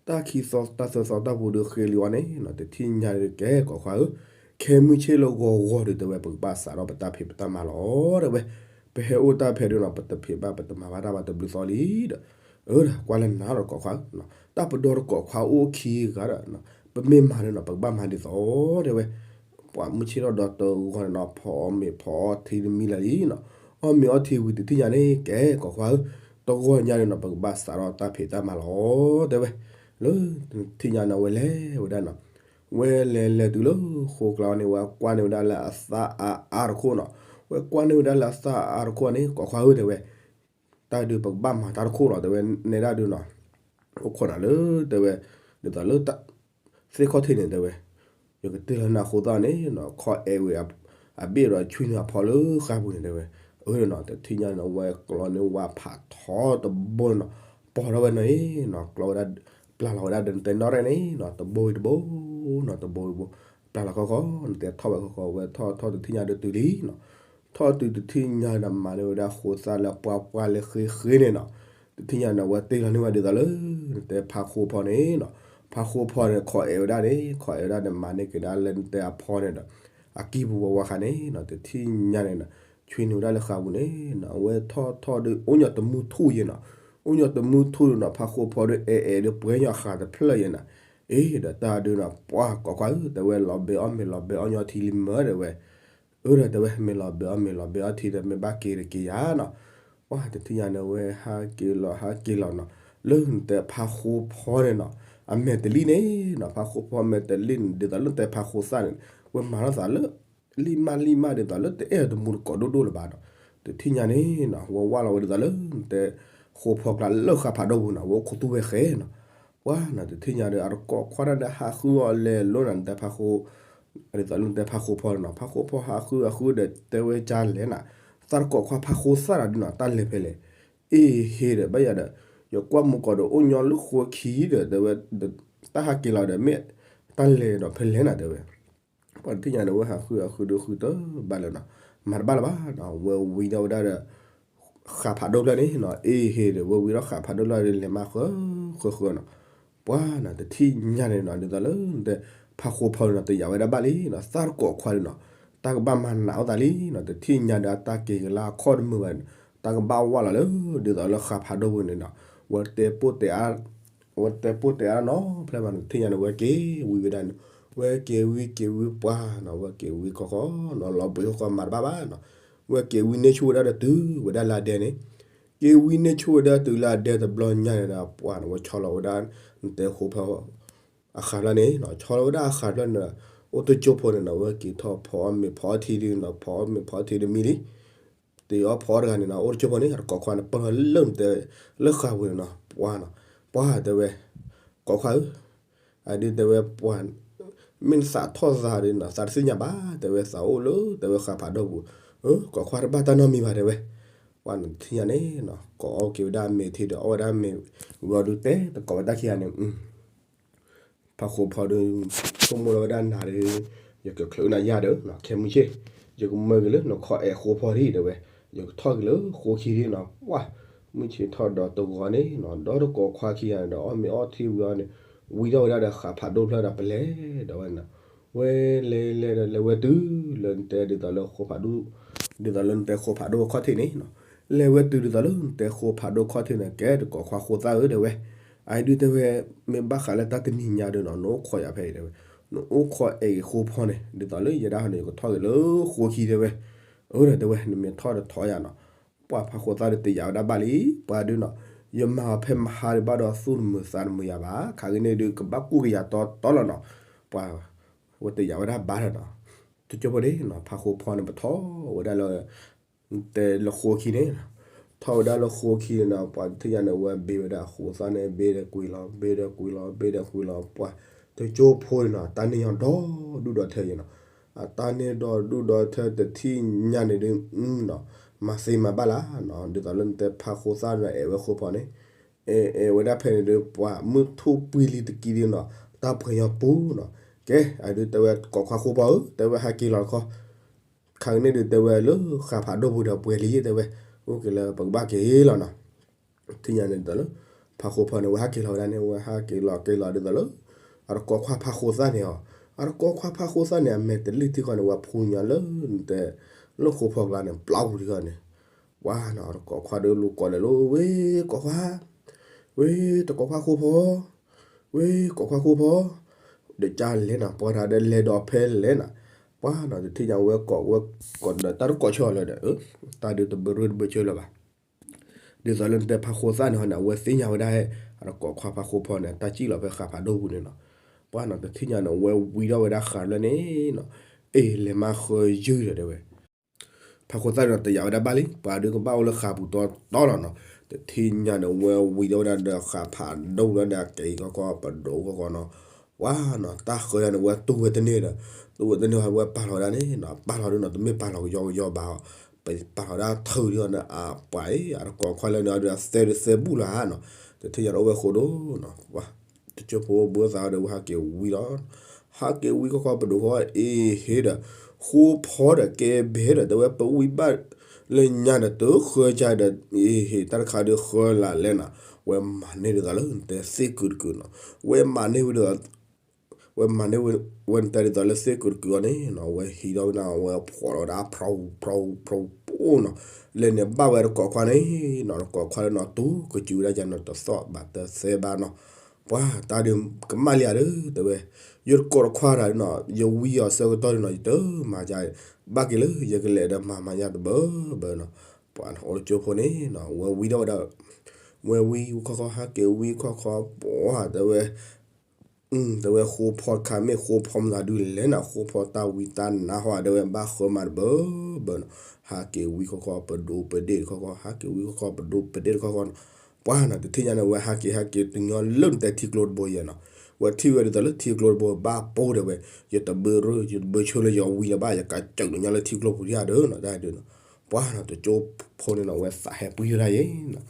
တၢ်ခံသီတၢ်သၢသီတၢ်ပူၤဒီး ဃ့လံဝဲန့ၣ်နီၤ, တထံၣ်ညါဒီးကဲ ကိးခွါဧၢ, ခဲမုၢ်ဆ့ၣ်လၢဂီၤဂီၤဒီးတဲဝဲ ပကဘၣ်စးထီၣ်ပတၢ်ဖံးပတၢ်မၤလီၤတဲဝဲ, ပဟဲအိၣ်တၢ်ဖဲဒုးနီၤ ပတဖံးဘၣ် ပတမၤဘၣ်တၢ်ဘၣ်တဘျုးသီလံဒီး, အၢဒီးကွၢ်လၢနၤဒီးကိးခွါဧၢ, တၢ်ပဒီတကိးခွါအိၣ်ခံဂၤဒီး ပမ့ၢ်မၤန့ၣ်နီၤ ပကဘၣ်မၤဒ်သိးတဲဝဲ, ပှၤမုၢ်ဆ့ၣ်ထီၣ်ဒီးတဂီၤန့ၣ်နီၤ ဖီအီၣ်မ့ၤဖီအီထံတမံၤလၢာ်လံနီၤ, အီၣ်မ့ၤအီထံဝံၤတထံၣ်ညါန့ၣ် ကဲ ကိးခွါဧၢ, တဂီၤညါန့ၣ်နီၤ ပကဘၣ်စးထီၣ်တၢ်ဖံးတၢ်မၤလီၤတဲဝဲ, လၢတထံၣ်ညါန့ၣ်ဝဲလဲၤဝဲဒၣ်နီၤ, ဝဲလဲၤလဲၤတုၤလၢဃိကျါန့ၣ် ဝဲကွၢ်န့ၢ်ဝဲဒၣ်လၢအသၣ်အါအါတခိၣ်နီၤ, ဝဲကွၢ်န့ၢ်ဝဲဒၣ်လၢအသၣ်အါအါတခိၣ်န့ၣ် ကိးခွါဧၢတဲဝဲ, တၢ်ဒုးပကဘၣ်မၤတၢ်တခိၣ်လီၤတဲဝဲ, နဲဒၣ်ဒုးနီၤ, အိၣ်ခိးနၤလၢတဲဝဲ, ဒ်သိးလၢ သ့ၣ်ခီၣ်ထံးန့ၣ်တဲဝဲ, ယကတ့ၢ်လီၤနၤဃိသၣ်န့ၣ်နီၤ ခီအဲၣ်ဝဲ အဘ့ၣ်ဒီးဆွံနုာ်အဖီလၢဃါပူၤန့ၣ်တဲဝဲ, အၢဒီးနီၤ တထံၣ်ညါန့ၣ် ဝဲကျီန့ၢ်ဝၣ်ဖးထီတဘိန့ၣ်နီၤ, ပီၤထီၣ်ဝဲနီၤအံၤနီၤ ကျီဝဲဒၣ် ပျၢ်လီၤဝဲဒၣ်ဒီးနတဲနီၣ်ရဲၣ်န့ၣ်နီၤ တဘိဝံၤတဘိနီၤ တဘိဝံၤတဘိ, ပျၢ်လီၤခီခီ နတဲထီၣ်ဝဲခီခီ ဝဲထီၣ်ထီၣ်တထံၣ်ညါဒီးတုၤလံနီၤ, ထီၣ်တုၤတထံၣ်ညါဒီးမၤန့ၢ်ဝဲဒၣ်ဃိသၣ်လၢပှၢ်ပှၢ်လၢဃ့ဃ့န့ၣ်နီၤ, တထံၣ်ညါန့ၣ် ဝဲတ့ၢ်လီၤန့ၢ်ဝဲဒ်သိးလၢ နတဲဖါဃိဖီန့ၣ်နီၤ, ဖါဃိဖီန့ၣ် ခီအဲၣ်ဝဲဒၣ်န့ၣ် ခီအဲၣ်ဝဲဒၣ်န့ၣ် မၤန့ၢ်က့ၤဒၣ်လၢနတဲအဖီန့ၣ်ဒီး အကံၢ်ပူၤဝဲဝါဃါန့ၣ်နီၤ တထံၣ်ညါန့ၣ်နီၤ ဆွံနုာ်ဝဲဒၣ်လၢဃါပူၤန့ၣ်နီၤ အဝဲထီၣ်ထီၣ်ဒီး အိၣ်ညီတမူထူၣ်ယဲနီၤ, အိၣ်ညီတမူထူၣ်ဒီးနီၤ ဖါဃိဖီဒီးအဲၣ်အဲၣ်ဒီးပှဲၤညီဃးတဖျၢၣ်ယဲနီၤ, အ့ဒီးတၢ်ဒုးနီၤ ပှၢ်ကိးကွၢ်ဧၢ တဲဝဲလီၤဘဲအီၣ်မ့ၤလီၤဘဲအီၣ်ညီထံလံမၢတဲဝဲ အၢဒီးတဲဝဲ မ့ၢ်လီၤဘဲအီၣ်မ့ၤလီၤဘဲအီထံဒီး မ့ၢ်ဘၣ်က့ၤတက့ၤယၤနီၤ, ပှၢ်တထံၣ်ညါန့ၣ် ဝဲဟးက့ၤလီၤဟးက့ၤလီၤနီၤ, လၢနတဲဖါဃိဖီန့ၣ်နီၤ, အမဲာ်တလံၣ်န့ၣ်နီၤ ဖါဃိဖီမဲာ်တလံၣ်န့ၣ် ဒ်သိးလၢနတဲဖါဃိသၣ်န့ၣ် ဝဲမၤထီၣ်သးလၢ လံၣ်မးလံၣ်မးဒ်သိးလၢတအဲၣ်တမူတကိးဒိၣ်ဒိၣ်လၢၤဘၣ်နီၤ, တထံၣ်ညါန့ၣ်နီၤ ဝဲဝၢ်လီၤဝဲဒ်သိးလၢ နတဲ ဃိဖီကျါလၢဃါဖးဒိၣ်ပူၤနီၤ ဝဲအိၣ်ခိးသူၣ်ဝဲဃဲနီၤ, ပှၢ်နီၤ တထံၣ်ညါဒီး အတကိးခွါဒၣ်ဒီးဟးဃုအီၤလဲၤလိနီၤ နတဲဖါဃိ ဒ်သိးလၢနတဲဖါဃိဖီန့ၣ်နီၤ ဖါဃိဖီဟးဃုအဃုဒီးတဲဝဲကလဲၣ်နီၤ, သးတကိးခွါဖါဃိသၣ်ဒီးနီၤ တၢ်လဲၤဖဲလဲၣ်, အ့ဟ့ဒီး ဘၣ်ယၤဒီး ယကွၢ်မူကိးဒီး အိၣ်ညီလၢဃိခံဒီး တဲဝဲ တၢ်ဟးက့ၤလီၤဒီး မ့ၢ်တၢ်လဲၤဒီးဖဲလဲၣ်နီၤ တဲဝဲ ပှၤတထံၣ်ညါန့ၣ် ဝဲဟးဃုအဃုဒီးဃုတဘၣ်လၢၤနီၤ, မၤတဘၣ်လၢၤဘၣ်နီၤ, ဝဲဝံထီၣ်ဝဲဒၣ်ဒီး ဃးဖးဒိၣ်ဖျၢၣ်န့ၣ်နီၤ, အ့ဟ့ဒီး ဝဲဝံထီၣ်ဃးဖးဒိၣ်ဖျၢၣ်ဒီး လဲၤမၤဃၢဃၢဃၢနီၤ, ပှၤနီၤ တထံၣ်ညါန့ၣ်နီၤ, ဒ်သိးလၢ ဖးဃိဖီန့ၣ်နီၤ တယာ်ဝဲဒၣ်ဘၣ်လံနီၤ, သးတကိးခွါန့ၣ်နီၤ, တၢ်ကဘၣ်မၤနးအီၣ်သးလံနီၤ, တထံၣ်ညါဒီးအတၢ်က့ၤကလါအခီၣ်တမုာ်ဘၣ်န့ၣ်, တၢ်ကဘၣ်ဝၢ်လီၤလၢ ဒ်သိးလၢဃးဖးဒိၣ်ပူၤန့ၣ်နီၤ, ဝဲတဲပိၢ်တဲအါ ဝဲတဲပိၢ်တဲအါနီၤဖျဲၣ်ဘၣ်န့ၣ်, တထံၣ်ညါန့ၣ် ဝဲက့ၤဝံဝဲဒၣ်န့ၣ်, ဝဲက့ၤဝံက့ၤဝံပှၤနီၤ, ဝဲက့ၤဝံခီခီနီၤ, လီၤဘှံးဃီဃီမၤတဘၣ်ဘၣ်နီၤ, ဝဲက့ၤဝံန့ၢ်ဆူၣ်ဝဲဒၣ်ဒီးတုၤဝဲဒၣ်လၢအဒဲန့ၣ်, က့ၤဝံန့ၢ်ဆူၣ်ဝဲဒၣ်တုၤလၢအဒဲတဘျီညါန့ၣ်ဒီး ပှၤန့ၣ် ဝဲဆီလီၤဝဲဒၣ် နတဲဃိဖီ အဃးဖျၢၣ်န့ၣ်နီၤ, ဆီလီၤဝဲဒၣ်အဃးဖျၢၣ်န့ၣ်, အိၣ်တကၠိဖိန့ၣ်နီၤ, ဝဲက့ၤထီၣ်ဖီအီၣ်မ့ၤဖီအီထံဒုနီၤ, ဖီအီၣ်မ့ၤဖီအီထံဒုမံလံ တ့အီၣ်ဖီအီၣ်တဂၤန့ၣ်နီၤ, အိၣ်တကၠိဖိန့ၣ် အတကိးခွါန့ၣ် ပၢၢ်လၢနတဲ လၢဃးပူၤန့ၣ်နီၤ, ပှၤနီၤ, ပှၤတဲဝဲ ကိးခွါဧၢ, အဒုးတဲဝဲပှၤ မ့ၢ်နသးထီၣ်သးဒီးနီၤ, သးတသ့ၣ်ညါဘၣ်, တဲဝဲသးအိၣ်လၢ တဲဝဲဃးဖးဒိၣ်ပူၤ, ကိးခွါတဘၣ်တၢ်နီတမံၤဘၣ်တဲဝဲ, ပှၤနီၤ တထံၣ်ညါန့ၣ်နီၤ, ကိးအီၣ်က့ၤဝဲဒၣ်မ့ၤထံဒီး အီၣ်ဝဲဒၣ်မ့ၤဝံၤအီၤဒုး တဲတကိးဝဲတၢ်ခံဂၤန့ၣ် ဖးဃိဖီဒီး ဆိကမိၣ်လီၤဝဲဒၣ်နၤဒီး ယကချုးနၤယၤဒီး ခဲမုၢ်ဆ့ၣ် ယကမၢက့ၤလၢနခီအဲၣ်ဃိဖီဒံးတဲဝဲ, ယကထီၣ်က့ၤလၢဃိခံဒံးနီၤ, ပှၤ မုၢ်ဆ့ၣ်ထီၣ်ဒီးတဂီၤန့ၣ်နီၤ, ဒီးတကိးခွါခံဂၤန့ၣ်ဒီး အီၣ်မ့ၤအီထံဝံၤအီၤန့ၣ် ဝံထီၣ်ဝဲဒၣ်ဒီးဃးဖးဒိၣ်ဖျၢၣ်ဒီးပလဲၤဒီးဝဲန့ၣ်နီၤ, ဝဲလဲၤလဲၤဒီးလဲၤဝဲတုၤ လၢနတဲဒ်သိးလၢဃိဖးဒိၣ် ဒ်သိးလၢနတဲဃိဖးဒိၣ်အခီၣ်ထံးန့ၣ်နီၤ, လဲၤဝဲတုၤဒ်သိးလၢနတဲဃိဖးဒိၣ်အခီၣ်ထံးန့ၣ် ကဲတကိးခွါဃိသၣ်ဧၢတဲဝဲ, အဒုးတဲဝဲ မ့ၢ်ဘၣ်ဃးလၢတၢ်တနံၤညါဒီးနီၤ နအိၣ်ခိးယၤဖဲအံၤတဲဝဲ, နအိၣ်ခိးအဲၣ်ဂ့ၤဃိဖီန့ၣ် ဒ်သိးလၢယဲဒၣ်ဟီန့ၣ် ယကထီၣ်က့ၤလၢဃိခံတဲဝဲ, အၢဒီးတဲဝဲ နမ့ၢ်ထီၣ်ဒီးထီၣ်ယၤနီၤ, ပှၤဖးဃိသၣ်ဒီးတယာ်ဝဲဒၣ်ဘၣ်လံ, ပှၤဒုးနီၤ, ယမၤအီၤဖဲမဟါဒံးဘၣ်ဒီးသူၣ်တမုာ်သးတမုာ်ယၤဘၣ်, ခါဂ့ၤန့ၣ်ဒုး ကဘၣ်ကူၣ်ကယၤတီတီလီၤနီၤ, ပှၤ ဝဲတယာ်ဝဲဒၣ်ဘၣ်ဒီးနီၤ, တကၠိဖိန့ၣ်နီၤ ဖးဃိဖီန့ၣ်ပထီၣ်ဝဲဒၣ်လၢ တဲလၢဃိခံန့ၣ်, ထီၣ်ဝဲဒၣ်လၢဃိခံန့ၣ်နီၤ, ပှၤတထံၣ်ညါန့ၣ် ဝဲဘ့ဝဲဒၣ်ဃိသၣ်န့ၣ် ဘ့ဒီးကွံာ်လီၤ ဘ့ဒီးကွံာ်လီၤ ဘ့ဒီးကွံာ်လီၤ, ပှၤ တကၠိဖိန့ၣ်နီၤ တၢ်န့ၢ်ညီဒီဒူၣ်ဒီထၢယဲနီၤ, အတၢ်န့ၢ်ဒီဒူၣ်ဒီထၢတထံၣ်ညါန့ၣ်ဒုးနီၤ, မၤသ့မၤဘၣ်လၢနီၤ, ဒ်သိးလၢနတဲဖးဃိသၣ်န့ၣ် အဲၣ်ဝဲဃိဖီန့ၣ်, အဲၣ်အဲၣ်ဝဲဒၣ်ဖဲန့ၣ်ဒုး ပှၤမုၢ်ထူၣ်ပှံၤလံတကံဒုးနီၤ, တၢ်ပှဲၤညီပူၤနီၤ, ကဲ အဒုးတဲဝဲ ကိးခွါဃိဖီဧၢ တဲဝဲဟးက့ၤလီၤတခီ ခါကန့ၣ်ဒုးတဲဝဲလၢဃးဖးဒိၣ်ပူၤဒီးပှဲၤလံတဲဝဲ, အိၣ်က့ၤလၢပကဘၣ်က့ၤလီၤနီၤ, တထံၣ်ညါန့ၣ်ဒ်သိးလၢ ဖးဃိဖီန့ၣ် ဝဲဟးက့ၤလီၤဝဲဒၣ်န့ၣ် ဝဲဟးက့ၤလီၤက့ၤလီၤဒ်သိးလၢ အတကိးခွါဖးဃိသၣ်န့ၣ်အီၤ, အတကိးခွါဖးဃိသၣ်န့ၣ် အမဲာ်တလံၢ်ထံဃီန့ၣ် ဝဲဖူညါလၢနတဲ လၢဃိဖီကျါန့ၣ် ပျီပူၤထံဃီန့ၣ်, ပှၤနီၤ အတကိးခွါဒီးလူၤကိးလဲၤလၢဝဲ ကိးခွါ ဝဲတကိးခွါဃိဖီ ဝဲကိးခွါဃိဖီ, ဒီးကလဲၤနၤ ပှၤတၢ်ဒီးလဲၤဒီးဖဲလဲၣ်နၤ, ပှၤနီၤ တထံၣ်ညါဝဲကိးဝဲ ကိးဒီးတၢ်တကိးဆၢလၢၤဒီး တၢ်ဒုးတဘၢရၢၢ်တဘၢဆၢလၢၤဘၣ်, ဒ်သိးလၢနတဲဖးဃိသၣ်န့ၣ်ဟီန့ၣ် အဝဲသ့ၣ်ညါဝဲဒၣ် အတကိးခွါဖးဃိဖီန့ၣ် တၢ်စံၣ်လီၤဖဲဃးဖးဒိၣ်ပူၤန့ၣ်နီၤ, ပှၤနီၤ တထံၣ်ညါန့ၣ် ဝဲဝံထီၣ်ဝဲဒၣ်ဃးလၢန့ၣ်နီၤ, အ့ၣ် လဲၤမၤဃၢယုၢ်ဒီးတဲဝဲ ဖးဃိသၣ်န့ၣ် တယာ်ဝဲဒၣ်ဘၣ်လံ ပှၤဒုးကဘၣ်အိၣ်လၢဃးပူၤတီတီလီၤနီၤ, တထံၣ်ညါန့ၣ် ဝဲဝံထီၣ်ဝဲဒၣ်ဒီးဃးဖးဒိၣ်လၢန့ၣ် အက့ၤခီခီပဒိၣ်ခီခီနီၤ, ပှၤနီၤ တၢ်ဃၢယၤန့ၣ် ဝဲတူၢ်ဝဲတန့ၢ်ဒီး တူၢ်ဝဲတန့ၢ်ဟီ ဝဲပာ်လီၤဝဲဒၣ်န့ၣ်နီၤ, ပာ်လီၤဒုးနီၤ တမ့ၢ်ပာ်လီၤကယီကယီဘၣ်အီၤ, ပာ်လီၤဒၣ်ထုးဒုးအီၤန့ၣ် အပှၤအံၤ အတကိးခွါလၢန့ၣ်အီၤဒုး အသဲဒုးသဲဘူၣ်လီၤနီၤ, တထံၣ်ညါန့ၣ် အိၣ်ဝဲဃိဒိၣ်နီၤ, ပှၤ တကၠိဖိဘၣ်သးဒီး ဝဲဟးက့ၤဝံလီၤ, ဟးက့ၤဝံခီခီပဒိၣ်ခီ အ့ၣ်ဟ့ဒီး ဃိဖီဒီးကဲဘဲဒီး တဲဝဲပဝံဘၣ်လၢညါဒီး တဃၢကဒီး အ့ၣ်ဟ့ တၢ်တခါဒုးဃၢလၢ်လဲၣ်နီၤ, ဝဲမၤန့ၢ်ဒ်သိးလၢနတဲသ့ၣ်ကုာ်တကုာ်နီၤ, ဝဲမၤန့ၢ်ဝဲဒၣ် ဝဲမၤန့ၢ်ဝဲ ဝဲနတဲဒ်သိးလၢသ့ၣ်ကုာ်တကုာ်အီၤန့ၣ်နီၤ, ဝဲဟံးထီၣ်ဝဲဒၣ် ဝဲဖှီၣ်လီၤဝဲဒၣ် ဖှီၣ်ဖှီၣ်ဖှီၣ်နီၤ, လဲၤန့ၣ်ဘၣ်ဝဲတကိးခွါန့ၣ်နီၤ, တကိးခွါလၢနီၤ တူၢ်ကစုၤဝဲဒၣ်ယၤနီၤ တသီၣ်ဘၣ်တသဲဘၣ်နီၤ, ပှၤတၢ်ဒုးကမၣ်လံဧါဒီး တဲဝဲ ယတကိးတခွါတၢ်နီၤ, ယဝံအီၤဆၢကတီၢ်ဒုးနီၤ ယတမၤယၤ, ဘၣ်က့ၤလၢယကလဲၤဒီးမၤမၤယၤတဘၢဘၢနီၤ, ပှၤအိၣ်တကၠိဖိန့ၣ်နီၤ ဝဲဝံထီၣ်ဝဲဒၣ် ဝဲဝံခီခီ ဟးက့ၤဝံခီခီ ပှၤတဲဝဲ တဲဝဲဃိဖီခါမ့ၢ်ဃိဖီမတၤဒုးလဲၣ်နၤ, ဃိဖီတၢ်ဝံတၢ်နါဟီ တဲဝဲ ဘၣ်ဃၢမၤတဘၢဘၢနီၤ, ဟးက့ၤဝံခီခီ ပဒိၣ်ပဒ့ၣ်တခီခီ ဟးက့ၤဝံခီခီ ပဒိၣ်ပဒ့ၣ်တခီခီနီၤ, ပှၤနီၤ တထံၣ်ညါန့ၣ် ဝဲဟးက့ၤဟးက့ၤတညီလၢနတဲထံကျိတဘိယဲနီၤ, ဝဲထံၣ်ဝဲဒ်သိးလၢထံကျိတဘိဘၣ်ပိၢ်တဲဝဲ, ယတဘၢရၢၢ် ယတဘၢဆၢလၢယဝံလၢၤဘၣ် ယကစၢၢ်တညီလၢထံကျိပူၤဒံးဧါဒီးနီၤ, တၢ်ဒုးနီၤ, ပှၤနီၤ တကၠိဖိန့ၣ်နီၤ ဝဲသးဟဲပှံၢ်ထီၣ်ဒၣ်ယဲနီၤ,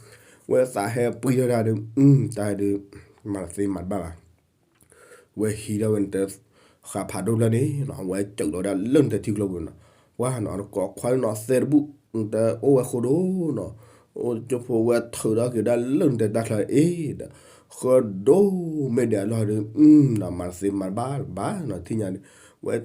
ဝဲသးဟဲပှံၢ်ထီၣ်ဒၣ်ဒီး တၢ်ဒုး မၤသ့မၤတဘၣ်ဘၣ် ဝဲဟံးထီၣ်ဝဲနတဲ ဃးဖးဒိၣ်ဖျၢၣ်န့ၣ်နီၤ, ဝဲစၢၢ်လီၤဝဲဒၣ်လၢနတဲထံကျိပူၤနီၤ, ပှၢ်နီၤ တကိးခွါလၢနီၤသဲတဘူၣ် နတဲအိၣ်ဝဲဃိဒိၣ်နီၤ, အိၣ်ကၠိဖိဝဲထုးထီၣ်က့ၤဒၣ်လၢနတဲတၢ်ချၢအံၤဒီး ဃၢဒိၣ်မ့ၢ်ဒဲးအလီၢ်ဒီး နီၤမၤတသ့မၤတဘၣ်ဘၣ်နီၤ ထံၣ်ညါန့ၣ် ဝဲ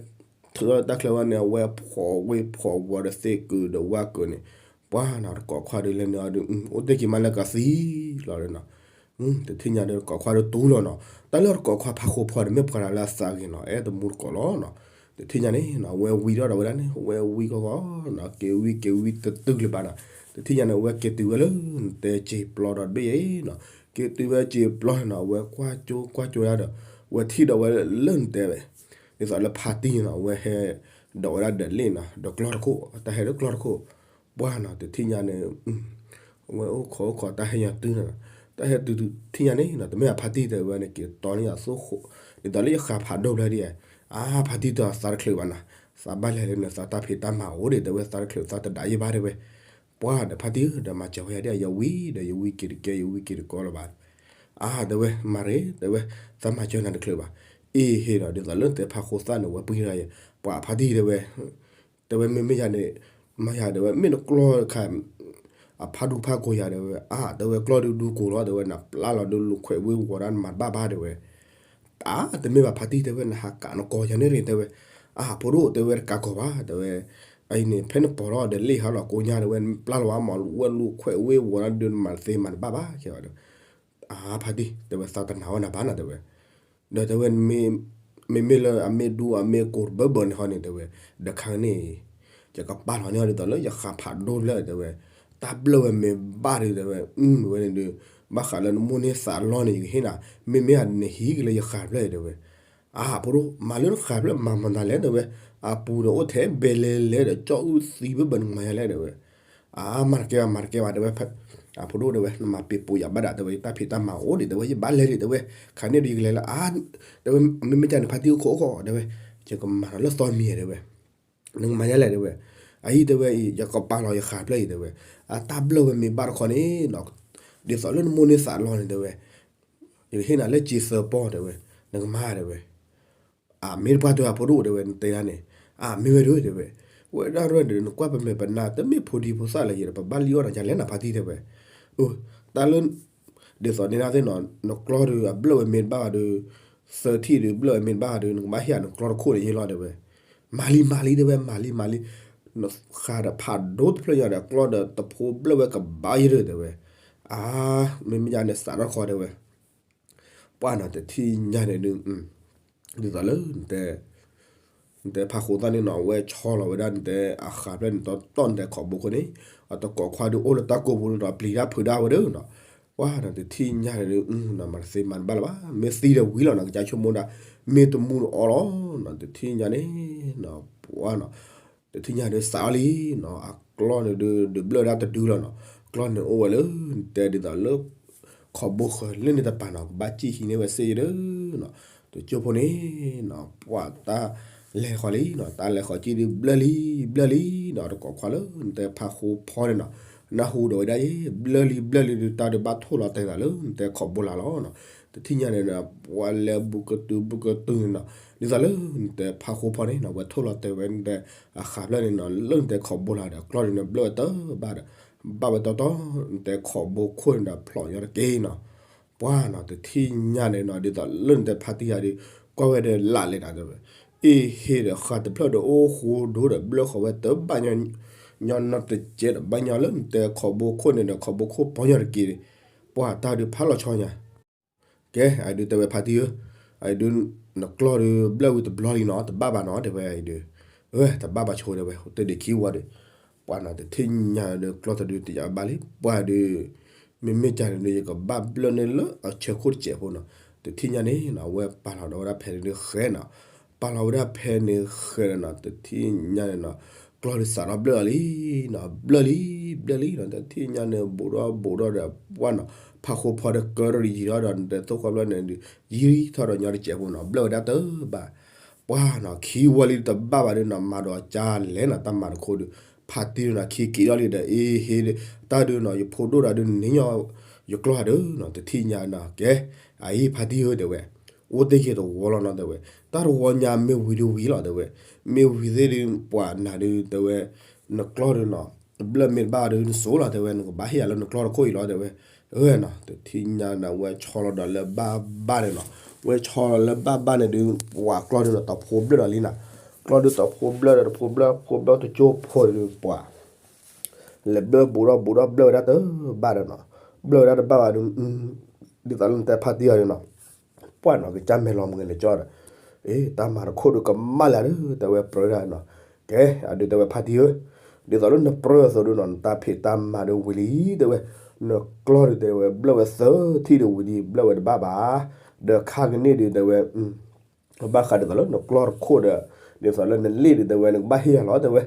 ထုးထီၣ်တၢ်ချၢဝဲန့ၣ် အဝဲဖှီၣ်ဝ့ၢ်ဖှီၣ်ဝီၤဒီးသ့ၣ်ကုာ်ဒီးဝါကုာ်န့ၣ်, ပှၢ်နီၤ တကိးခွါဒုးလဲၤန့ၣ်အီၤဒီး အိၣ်တ့ၢ်က့ၤမးလၢကသံလီၤနီၤ တထံၣ်ညါဒီးတကိးခွါဒီးတူၢ်လီၤနီၤ, တၢ်လၢတကိးခွါဖးဃိဖီဒီး မ့ၢ်ပှၤတၢ်လၢအသးဂ့ၤနီၤ အဲၣ်တမူတကိးလီၤနီၤ, တထံၣ်ညါန့ၣ်နီၤ အဝဲဝံထီၣ်ဒီးဝဲဒၣ်န့ၣ် အဝဲဝံဃီဂီၤနီၤ က့ၤဝံက့ၤဝံတတုၤလၢၤဘၣ်နီၤ, တထံၣ်ညါန့ၣ် အဝဲက့ၤတုၤဝဲလၢ နတဲစ့ပျီဒီးတဘ့ၣ်အံၤနီၤ, က့ၤတုၤဝဲစ့ပျီနီၤ အဝဲကွၢ်ကၠိကွၢ်ကၠိဒၣ်ဒီး ဝဲထံၣ်ဒီးဝဲလၢနတဲဝဲ ဒ်သိးလၢဖါတံၢ်နီၤ အဝဲဟဲ ဒီးဝဲဒၣ်ဒီးလ့ၣ်နီၤ ဒီးကျီၢ်တခိၣ် တၢ်ဟဲဒီးကျီၢ်တခိၣ်, ပှၢ်နီၤ တထံၣ်ညါန့ၣ် အဝဲအိၣ်ခိးအိၣ်ခိးတၢ်ဟဲညါတုၤနီၤ, တၢ်ဟဲတုၤတုၤထံၣ်ညါန့ၣ်နီၤ တမ့ၢ်အဖါတံၢ်တဲဝဲန့ၣ် က့ၤတီန့ၢ်ယၤသိခိၣ်, ဒ်သိးလၢယဃးဖးဒိၣ်ဖျၢၣ်ဒ်အံၤ, အါ ဖါတံၢ်တဲသးတချုးဘၣ်နီၤ, သးဘၣ်လဲၤလၢနသးတၢ်ဖံးတၢ်မၤအိၣ်ဒံး တဲဝဲသးတချုးသးတဒၣ်ယဲဘၣ်တဲဝဲ, ပှၢ်ဒီးဖါတံၢ်ဧၢ ဒီးမၤစၢၤဝဲယၤဒ်အံၤ ယဝံၤဒီးယဝံၤက့ၤတကဲ ယဝံၤက့ၤတကီလၢၤဘၣ် အါ တဲဝဲ မၤရ့ တဲဝဲ သးမၤစၢၤနၤတချုးဘၣ်, အ့ဟ့ဒီး ဒ်သိးလၢနတဲဖးဃိသၣ်န့ၣ် ဝဲပှ့ၤဒီးယဲ, ပှၤဖါတံၢ်တဲဝဲ, တဲဝဲမ့မ့ၢ်ယၤန့ၣ်, မၤယၤတဲဝဲ မ့ၢ်နကျီၢ်တခါ, အဖးဒူဖးကိာ်ယၤတဲဝဲ အါ တဲဝဲကျီၢ်ဒုဒူကိာ်လီၤ တဲဝဲ နပျၢ်လီၤဒုလူၤခွဲးဝ့ၢ်ဝီၤဒၣ်နမၤတဘၣ်ဘၣ်တဲဝဲ အါ တမ့ၢ်ဘၣ်ဖါတံၢ်တဲဝဲ နဟးကးနကီၢ်ယၤန့ၣ်ရ့ တဲဝဲ, အါ ဖိဒိၣ်တဲဝဲတကးကီၢ်ဘၣ် တဲဝဲ, အအံၤန့ၣ် ဖဲနပိာ်ထီၣ်ဒီးလ့ၣ်ဟးလီၤကိညါတဲဝဲ နပျၢ်လီၤဝဲမ့ၢ်ဝဲလူၤခွဲးဝ့ၢ်ဝီၤဒၣ်ဒုးနမၤတသ့မၤတဘၣ်ဘၣ် ခဲဘၣ်တဲဝဲ, အါ ဖါတံၢ် တဲဝဲသးတနာ်ဝဲနၤဘၣ်နီၤတဲဝဲ, ဒီးတဲဝဲ မ့မ့ၢ်လၢအမ့ၢ်ဒူအမ့ၢ်ကိာ်တဘၢဘၢန့ၣ်ဟီန့ၣ်တဲဝဲ, ဒီးခါန့ၣ် ယကပာ်လီၤန့ၢ်အီၤဒ်သိးလၢယဃးဖးဒိၣ်ဖျၢၣ်တဲဝဲ, တၢ်ဘျၢၣ်ဝဲမ့ၢ်ဘၣ်ဒုးတဲဝဲ, ဝဲန့ၣ်ဒုး, ဘၣ်ဃးလၢနမိၢ်န့ၢ်သးလီၢ်န့ၣ် ယကဟ့ၣ်နၤ, မ့မ့ၢ်အနဟံးက့ၤလၢယဃးဖျၢၣ်တဲဝဲ, အါ ဖိဒိၣ် မၤလၢနဃးဖျၢၣ်မၤမနုၤလဲၣ်တဲဝဲ, အပူၤဒီးအိၣ်ထဲဘဲလဲၤလဲၤဒီးကၠီၣ်အုၣ်သံဘၢဘၢနကမၤယၤလဲၣ်တဲဝဲ, အါ မၤတကဲဘၣ် မၤတကဲဘၣ်တဲဝဲ, အဖိဒိၣ်တဲဝဲ နမၤပ့ၤပိာ်ယၤဘၣ်ဒၣ်တဲဝဲ ယတၢ်ဖံးတၢ်မၤအိၣ်ဒံးတဲဝဲ ယဘၣ်လဲၤဒံးတဲဝဲ, ခါန့ၣ်ဒီးယကလဲၤလၢအါ, တဲဝဲ မ့မ့ၢ်ကန့ၣ် ဖါတံၢ်အိၣ်ခိးအိၣ်ခိးတဲဝဲ, ယကမၤလီၤလၢသီမံၤတဲဝဲ, နကမၤယၤလဲၣ်တဲဝဲ, အအံၤတဲဝဲအံၤ ယကပာ်လီၤယဃးဖျၢၣ်အံၤတဲဝဲ, အတၢ်ဘျၢၣ်ဝဲမ့ၢ်ဘၣ်တခီန့ၣ်, ဒ်သိးလၢနမိၢ်န့ၢ်သးလီၢ်န့ၣ်တဲဝဲ, ယကဟ့ၣ်နၤလၢစ့သၢပီၢ်တဲဝဲ, နကမၤတဲဝဲ အမ့ၢ်တပှၢ်တဲအဖိဒိၣ်တဲဝဲ နတဲဒၣ်န့ၣ်, အမ့ၢ်ဝဲဒၣ်တဲဝဲ, ဝဲဒၣ်ရဲၣ်ဒီး နကွၢ်ပမဲာ်ပနါ တမ့ၢ်ဖိဒံဖိသၣ်လၢၤယဲဒီး ပဘၣ်လံအီၣ်နၤယၤလဲၣ်နၤဖါတံၢ်တဲဝဲ, အ, တၢ်လၢ ဒ်သိးန့ၣ်ဒၣ်သ့ၣ်နီၤ နကျီၢ်ဒီးအဘျၢၣ်ဝဲမ့ၢ်တဘၣ်ဘၣ်ဒီး, သၢထံၣ်ဒီးဘျၢၣ်ဝဲမ့ၢ်တဘၣ်ဘၣ်ဒီး နကဘၣ်ဟ့ၣ်နကျီၢ်တခိၣ်န့ၣ်ယ့လီၤတဲဝဲ, မၤလံမၤလံတဲဝဲ မၤလံမၤလံ, နဃးဒီးဖးဒိၣ်တဖျၢၣ်ညါဒီး ကျီၢ်ဒီးတဖိဘျၢၣ်ဝဲကဘၣ်ယဲဒီးတဲဝဲ, အါ, မ့မ့ၢ်ယၤန့ၣ်စးထီၣ်ဃီတဲဝဲ ပှၢ်နီၤ တထံၣ်ညါန့ၣ်ဒုး, ဒ်သိးလၢ နတဲဖးဃိသၣ်န့ၣ်နီၤ အဝဲဆီလီၤဝဲဒၣ်နတဲအဃးဖျၢၣ်န့ၣ် တီတီၢ်နတဲခိးဘိခိၣ်န့ၣ်, အတကိးခွါဒုးအိၣ်လၢတၢ်ကိးပူၤဒုးဒီးပျံၤတၢ်ဖုးဒၣ်ဝဲဒၣ်နီၤ, ပှၢ်နီၤ တထံၣ်ညါန့ၣ်ဒုး, မၤတသ့မၤတဘၣ်လၢၤဘၣ် မ့ၢ်သံဒီးဝံၤလီၤနီၤ ကစၢ်ဆိကမိၣ်ဒၣ်, မ့ၢ်တမူဒီးအီလီၤနီၤ တထံၣ်ညါန့ၣ်, ပှၢ်နီၤ တထံၣ်ညါဒုးစးအီၤလံနီၤ အကျီၢ်န့ၣ်ဒုး ဒုးဘျၢၣ်ဒၣ်တဒုလီၤနီၤ, ကျီၢ်န့ၣ်အိၣ်ဝဲလၢ နတဲဒ်သိးလၢ ခိးဘိဃၢၤလၢန့ၣ်တပၤနီၤ ကဘၣ်စံၣ်ဟံးန့ၢ်ဝဲစ့ၢ်ကီးဒီးနီၤ, တကၠိဖိန့ၣ်နီၤ ပှၢ်တၢ်လဲၤဃီၤလံနီၤ တၢ်လဲၤဃီၤကံၣ်ဒုးဘျၢၣ်လံ ဘျၢၣ်လံနီၤ တကိးခွါလၢနတဲဖးဃိဖီန့ၣ်နီၤ, နၢ်ဟူဒီးဝဲဒၣ်အံၤ ဘျၢၣ်လံဘျၢၣ်လံဒုး တၢ်ဒုးဘၣ်ထိၣ်လီၤတဲာ်သးလၢနတဲခိးဘိလာ်လီၤနီၤ, တထံၣ်ညါန့ၣ်နီၤ ပှၢ်လဲၤဘူးကတုၤဘူးကတုၤန့ၣ်နီၤ, ဒ်သိးလၢနတဲဖးဃိဖီန့ၣ်နီၤ ဝဲထိၣ်လီၤတဲာ်ဝဲနတဲ အဃးဖျၢၣ်န့ၣ်နီၤ လၢနတဲခိးဘိလာ်ဒီး ကျီၢ်ဒုးန့ၣ်ဘျၢၣ်ဝဲတဘၣ်ဒီး ဘၣ်ဝဲတီတီ နတဲခိးဘိခိၣ်န့ၣ်ဒီးဖျိးညီတက့ၢ်နီၤ, ပှၢ်နီၤ တထံၣ်ညါန့ၣ်နီၤ ဒ်သိးလၢနတဲဖါတံၢ်ယၤဒီး ကွၢ်ဝဲဒီးလၢ်လဲၣ်နၤတဲဝဲ, အ့ဟ့ဒီးဃးတဖျၢၣ်ဒီးအိၣ်ဃိဒိဒီး ဘျၢၣ်ဃီၤဝဲတဘၣ်ညီ ညီနီတစဲးဒီး ဘၣ်ညီလၢနတဲခိးဘိခိၣ်န့ၣ်ဒီး ခိးဘိခိၣ်ပီညီတက့ၢ်, ပှၢ်တၢ်ဒုးဖးလီၤဆီညါ ကဲ အဒုးတဲဝဲဖါတံၢ်ဧၢ, အဒုး နကျီၢ်ဒုးဘျၢၣ်ဝံၤတဘျီလံနီၤ တဘၣ်ဘၣ်နီၤ တဲဝဲအံၤဒုး, အဝဲတဘၣ်ဘၣ်ဆိတဲဝဲ တဒုးခံဝီဒုး, ပှၢ်နီၤ တထံၣ်ညါဒီးကျီၢ်တဒုးတယးဘၣ်လံ ပှၢ်ဒုး, မ့မ့ၢ်ကန့ၣ်ဒုး ယကဘၣ်ဘျၢၣ်န့ၢ်လၢအဆၢခိၣ်တစဲးဖိနီၤ, တထံၣ်ညါန့ၣ်နီၤ အဝဲပာ်လီၤဒီးဝဲဒၣ်ဖဲန့ၣ်ဒုးဃဲနီၤ, ပာ်လီၤဝဲဒၣ်ဖဲန့ၣ်ဃဲနီၤ တထံၣ်ညါန့ၣ်နီၤ, ကျီၢ်ဒုးစးထီၣ်ဘျၢၣ်လီၤလံနီၤ ဘျၢၣ်လံ ဘျၢၣ်လံနီၤ တထံၣ်ညါန့ၣ် ဘူးဒီးဘူးဒီးဒီး ပှၢ်နီၤ ဖးဃိဖီဒီးကၢထီၣ်ဒီးယံၤထီၣ်ဒီး နတဲသိၣ်ဃီဘျၢၣ်န့ၣ်ဒုး ယံၤထီၣ်ဒီးညီတစဲးဖိနီၤ ဘျၢၣ်ဝဲဒၣ်တဘၣ်, ပှၢ်နီၤ ခံဝီလံတဘၣ်ဘၣ်ဒုးနီၤ မၤဒီးကၢ်လဲၣ်နီၤ တၢ်မၤတခိၣ်ဒုး, ဖါတံၢ်ဒုးနီၤ ခံက့ၤထီၣ်လံဒီး အ့ဟ့ဒုး, တၢ်ဒုးနီၤ ယဖိဒိၣ်ဒီးဒုး နဟ့ၣ်ညီ ယကျီၢ်ဒုးနီၤ တထံၣ်ညါနီၤ ကဲ, အအံၤဖါတံၢ်ဧၢ တဲဝဲ, အိၣ်တ့ၢ်က့ၤတဝီလီၤနီၤ တဲဝဲ, တၢ်တဝီညါမ့ၢ်ဝံၤဒုးဝံၤလီၤ တဲဝဲ, မ့ၢ်ဝံၤသ့ၣ်ဒုး ပှၤနၤဒုး တဲဝဲ, နကျီၢ်ဒုးနီၤ, ဘျၢၣ်မ့ၢ်တဘၣ်ဒုးနစိၤလီၤ တဲဝဲ, နကဘၣ်ဟ့ၣ်ယၤလၢနကျီၢ်တခိၣ်အံၤလီၤ တဲဝဲ, အၢနီၤ, တထံၣ်ညါန့ၣ် ဝဲဆီလီၤဒီးလၢဘၣ်ဘၣ်န့ၣ်နီၤ, ဝဲဆီလီၤလၢဘၣ်ဘၣ်န့ၣ်ဒုး ပှၤကျီၢ်ဒုးနီၤ တဖိဘျၢၣ်ဒီးလံနီၤ, ကျီၢ်ဒုးတဖိဘျၢၣ်ဒီးတဖိဘျၢၣ် ဖိဘျၢၣ်တကၠိဖိဒုးပှၤ လဲၤဘျၢၣ်ဘူးဒီးဘူးဒီးဘျၢၣ်ဝဲဒၣ်တဘၣ်ဒီးနီၤ, ဘျၢၣ်ဝဲဒၣ်တဘၣ်ဘၣ်ဒုး, ဒ်သိးလၢနတဲဖါတံၢ်အီၤဒုးနီၤ, ပှၢ်နီၤ ကစၢ်မဲာ်လီၤမုၢ်လဲၤကၠီဒီး, အ့ တၢ်မၤတခိၣ်ဒုးကမၣ်လၢဒုး တဲဝဲပြၢဒၣ်နီၤ, ကဲ အဒုးတဲဝဲဖါတံၢ်ဧၢ, ဒ်သိးလၢနပြၢအသိးဒုးနီၤ နတၢ်ဖံးတၢ်မၤဒုးဝံၤလံ တဲဝဲ, နကျီၢ်ဒုးတဲဝဲ ဘျၢၣ်ဝဲသၢထံၣ်ဒုးဝံၤလံ ဘျၢၣ်ဝဲတဘၣ်ဘၣ်, ဒီးခါကန့ၢ်ဒုးတဲဝဲ ဘၣ်ဃးဒ်သိးလၢနကျီၢ်တခိၣ်ဒီး, ဒ်သိးလၢနလ့ၣ်ဒုးတဲဝဲ နကဘၣ်ဟ့ၣ်ယၤလီၤ တဲဝဲ,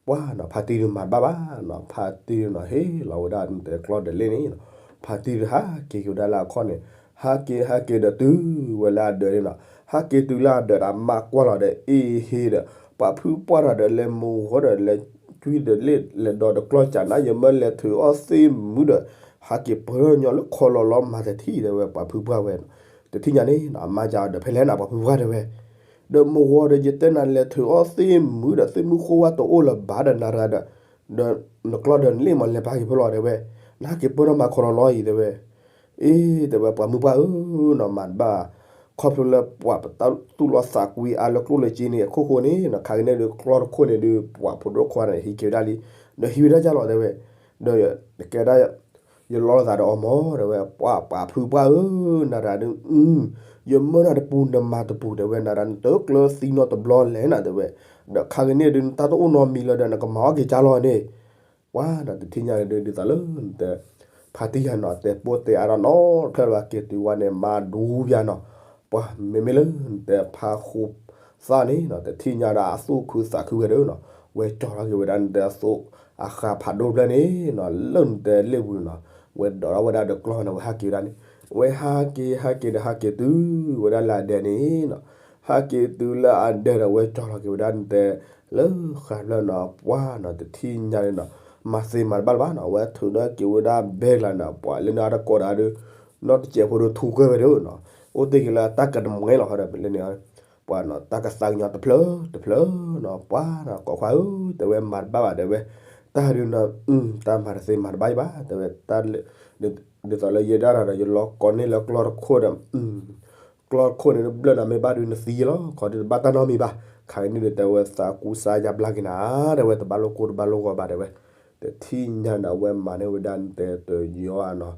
ပှၢ်နီၤ ဖါတံၢ်ဒုးမၤတဘၣ်ဘၣ်နီၤ, ဖါတံၢ်ဒုးနီၤ ဟ့ၣ်လီၤဝဲဒၣ်နတဲကျီၢ်ဒီးလ့ၣ်န့ၣ်နီၤ, ဖါတံၢ်ဒုးဟးက့ၤက့ၤဝဲဒၣ်လၢအခီၣ်န့ၣ်, ဟးက့ၤဟးက့ၤဒီးတုၤဝဲလၢအဒၢးန့ၣ်နီၤ, ဟးက့ၤတုၤလၢအဒၢးဒီးမၤကွၢ်လီၤဒီး အ့ဟ့ဒီး, ပှၤဖုပှၢ်ထီၣ်ဒီးလဲၤမိၢ်ဝီၤဒီးလဲၤကွံဒီးလ့ၣ်လဲၤဒီးတကျီၢ်ကၢ်နါ ယမၢလဲၤထုးအီၣ်သ့ၣ်မုာ်ဒီး, ဟးက့ၤပၢၢ်ညီလၢခီလီၤလီၤမၤတထံၣ်တဲဝဲ ပှၤဖုပှၢ်ဝဲနီၤ, တထံၣ်ညါန့ၣ်နီၤ အမါကဒီးဖဲလဲၣ်နီၤ ပှၤဖုပှၢ်တဲဝဲ ဒီးမိၢ်ဝီၤဒီးယတဲနၤလဲၤထုးအီၣ်သ့ၣ်မုာ်ဒီး သ့ၣ်မုာ်ဃိဝါတအိၣ်လၢၤဘၣ်ဒီးနၤရၤဒီး, ဒီးနကျီၢ်ဒီးနလ့ၣ်မးလဲၤပာ်က့ၤဖဲလီၤတဲဝဲ, နဟးက့ၤပၢၢ်ထီၣ်မၤခီလီၤလီၤအံၤတဲဝဲ, အ့ တဲဝဲပှၤမုၢ်ပှၢ်ဧၢနီၤ မၤတဘၣ်, ခီဖျိလၢပှၤပတၢ်သူၣ်လီသးကွံအါလၢကျိၣ်လၢစ့န့ၣ် အခိၣ်ဃိန့ၣ်နီၤ ခါကန့ၣ်ဒုးကျီၢ်တခိၣ်န့ၣ်ဒုး ပှၤဖိဒိၣ်ခွါန့ၣ် ဟံးက့ၤဝဲဒၣ်လံ, ဒီးဟံးဝဲဒၣ်ယါလီၤတဲဝဲ, ဒီးကဲဒၣ် ယလီၤလိာ်သးဒီးအီၤမး တဲဝဲ, ပှၤပှၤဖုပှၢ်ဧၢ, နၤရၤဒုး, ယမၢနၤတပူၤနမၤတပူၤ တဲဝဲ, နၤရၤနတကျၢၤသံနီတဘျီလဲၣ်နၤ တဲဝဲ, ဒီးခါကန့ၣ်ဒုး နတၢ်တအိၣ်နီတမံၤလၢၤဒီး နကမၤအီၣ်က့ၤကၢ်လီၤန့ၣ်, ပှၤနီၤ တထံၣ်ညါန့ၣ်ဒုး ဒ်သိးလၢနတဲ ဖါတံၢ်ယၤနီၤ တဲပိၢ်တဲအါထီၣ်နီတဖျၢၣ်ဘၣ် က့ၤတုၤဝဲန့ၣ် မၤဒူယၤနီၤ, ပှၤမ့မ့ၢ်လၢနတဲဖါဃိသၣ်န့ၣ်နီၤ တထံၣ်ညါဒီးအသူၣ်ခုသးခုဝဲဒၣ်နီၤ, ဝဲကၠီၤထီၣ်က့ၤဝဲဒၣ်နတဲအသိး အဃးဖးဒိၣ်တဖျၢၣ်န့ၣ်နီၤ လၢနတဲလ့ၣ်ပူၤန့ၣ်နီၤ, ဝဲဒိးထီၣ်ဝဲဒၣ်ဒီးကျီၢ်န့ၣ် ဝဲဟးက့ၤဝဲဒၣ်န့ၣ်, ဝဲဟးက့ၤဟးက့ၤဒီးဟးက့ၤတုၤဝဲဒၣ်လၢအဒၢးန့ၣ်နီၤ, ဟးက့ၤတုၤလၢအဒၢးဒီးဝဲကၠီၤထီၣ်က့ၤဝဲဒၣ်နတဲ လၢဃးဖျၢၣ်နီၤ ပှၤနီၤ တထံၣ်ညါန့ၣ်နီၤ မၤသ့မၤတဘၣ်လၢၤဘၣ်နီၤ, ဝဲထုးဒီးက့ၤဝဲဒၣ်ဘဲကျါန့ၣ် ပှၤလၢနအါတကိးတဂၤဒီး နီၢ်တစဲးဖိဒီးထူကၢၢ်ဝဲဒၣ်နီၤ, အိၣ်တ့ၢ်က့ၤလၢတၢ်ကတမဲလီၤဟီဒီးလၢန့ၣ် ပှၤနီၤ တၢ်ကသးကညီၤတဖျၢၣ်တဖျၢၣ်နီၤ ပှၤနီၤ ကိးခွါဧၢ တဲဝဲမၤတဘၣ်ဘၣ်တဲဝဲ, တၢ်ဒုးနီၤ တၢ်မၤတသ့မၤတဘၣ်ဘၣ် တဲဝဲ, တၢ် ဒ်သိးလၢယဲဒၣ်ဒီး ယလီၤကိးန့ၢ်လၢကျီၢ်တခိၣ်ဒီး ကျီၢ်တခိၣ်န့ၣ် ဘျၢၣ်နၤမ့ၢ်ဘၣ်ဒုးနသံလီၤ ခီဒုးတဘၣ်တၢ်နီတမံၤဘၣ်, ခါကန့ၣ်ဒုးတဲဝဲ သးကူစါယါဘျါက့ၤနၤ တဲဝဲ တဘၣ်လိၣ်ကိၢ်တဘၣ်လိၣ်ဂီၤဘၣ်တဲဝဲ, တထံၣ်ညါန့ၣ် အဝဲမၤန့ၢ်ဝဲဒၣ်နတဲတယီၤနီၤ,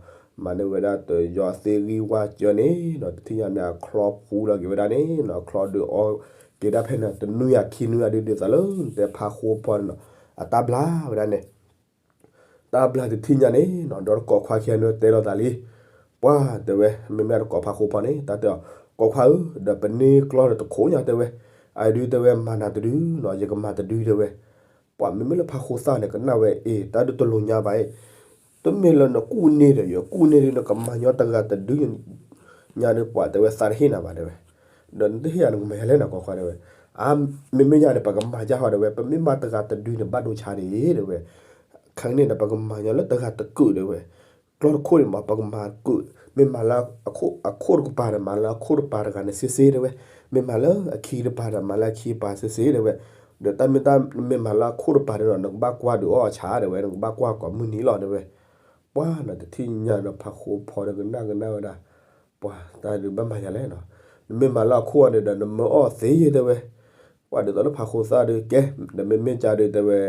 မၤန့ၢ်ဝဲဒၣ်တယီၤသ့ၣ်ဂံၢ်ဝါစၢၤန့ၣ်နီၤ တထံၣ်ညါန့ၣ် အချီဖူလီၤက့ၤဝဲဒၣ်န့ၣ်နီၤ ချီဒုးအီက့ၤဒၣ်ဖဲန့ၣ် တနွံယၤခံနွံယၤဒုး ဒ်သိးလၢနတဲဖါဃိဖီန့ၣ်နီၤ အတၢ်ဘျါဝဲဒၣ်န့ၣ် တၢ်ဘျါတထံၣ်ညါန့ၣ်နီၤ ဒီးတကိးခွါခံဂၤန့ၣ်တဲလိာ်သးလံ, ပှၤတဲဝဲ မ့မ့ၢ်တကိးဖါဃိဖီန့ၣ် တၢ်တဲအီၤ ကိးခွါဧၢ ဒီးပန့ၢ်ကျီၢ်ဒီးတခိၣ်ညါတဲဝဲ, အဒုးတဲဝဲမၤနၤတဒုနီၤ ယကမၤတဒုတဲဝဲ, ပှၤမ့မ့ၢ်လၢဖါဃိသၣ်န့ၣ် ကနၣ်ဝဲအ့ တၢ်ဒုးတလိၤညါဘၣ်အ့ တမ့ၢ်လၢနကူၣ်န့ၢ်ဒီး ယကူၣ်န့ၢ်ဒုး နကမၤညီတဂၤတဒု ညါဒုးပှၤတဲဝဲသးတဟ့ၣ်နၤဘၣ်တဲဝဲ, ဒီးနတဟ့ၣ်ယၤနကမၤယၤလဲၣ်နီၤ ကိးခွါတဲဝဲ, အါ မ့မ့ၢ်ယၤန့ၣ် ပကမၤယၤဟီတဲဝဲ ပမ့ၢ်မၤတဂၤတဒုန့ၣ် ဘၣ်ဒိဆါန့ၣ်တဲဝဲ, ခါန့ၣ်ဒီး ပကမၤညီလၢတဂၤတကုာ်တဲဝဲ, ကျီၢ်တခိၣ်န့ၣ်မး ပကမၤကုာ် မ့ၢ်မၤလၢအခိၣ်တကပၤဒီး မၤလၢအခိၣ်တကပၤတဂၤန့ၣ် စ့စ့တဲဝဲ, မ့ၢ်မၤလၢအခံတကပၤဒီး မၤလၢအခံတကပၤစ့စ့တဲဝဲ, ဒီးတၢ်မ့ၢ်တၢ်မ့ၢ်မၤလၢအခိၣ်တကပၤဒီး နကဘၣ်ကွၢ်ဒုးအီၣ်အဆၣ်တဲဝဲ နကဘၣ်ကွၢ်ကိးမုၢ်နံၤလီၤတဲဝဲ, ပှၤနီၤ တထံၣ်ညါဒီးဖါဃိဖီဒီးကနၣ်ကနၣ်ဝဲဒၣ်, ပှၤတၢ်ဒုးဘၣ်မၤယၤလဲၣ်နီၤ, နမ့ၢ်မၤလၢအခိၣ်အီၤန့ၣ်ဒီး နမၢအီၣ်သ့ယဲတဲဝဲ, ပှၤဒ်သိးလၢဖါဃိသၣ်ဒုးကဲ ဒီးမ့မ့ၢ်ကၢ်ဒုးတဲဝဲ,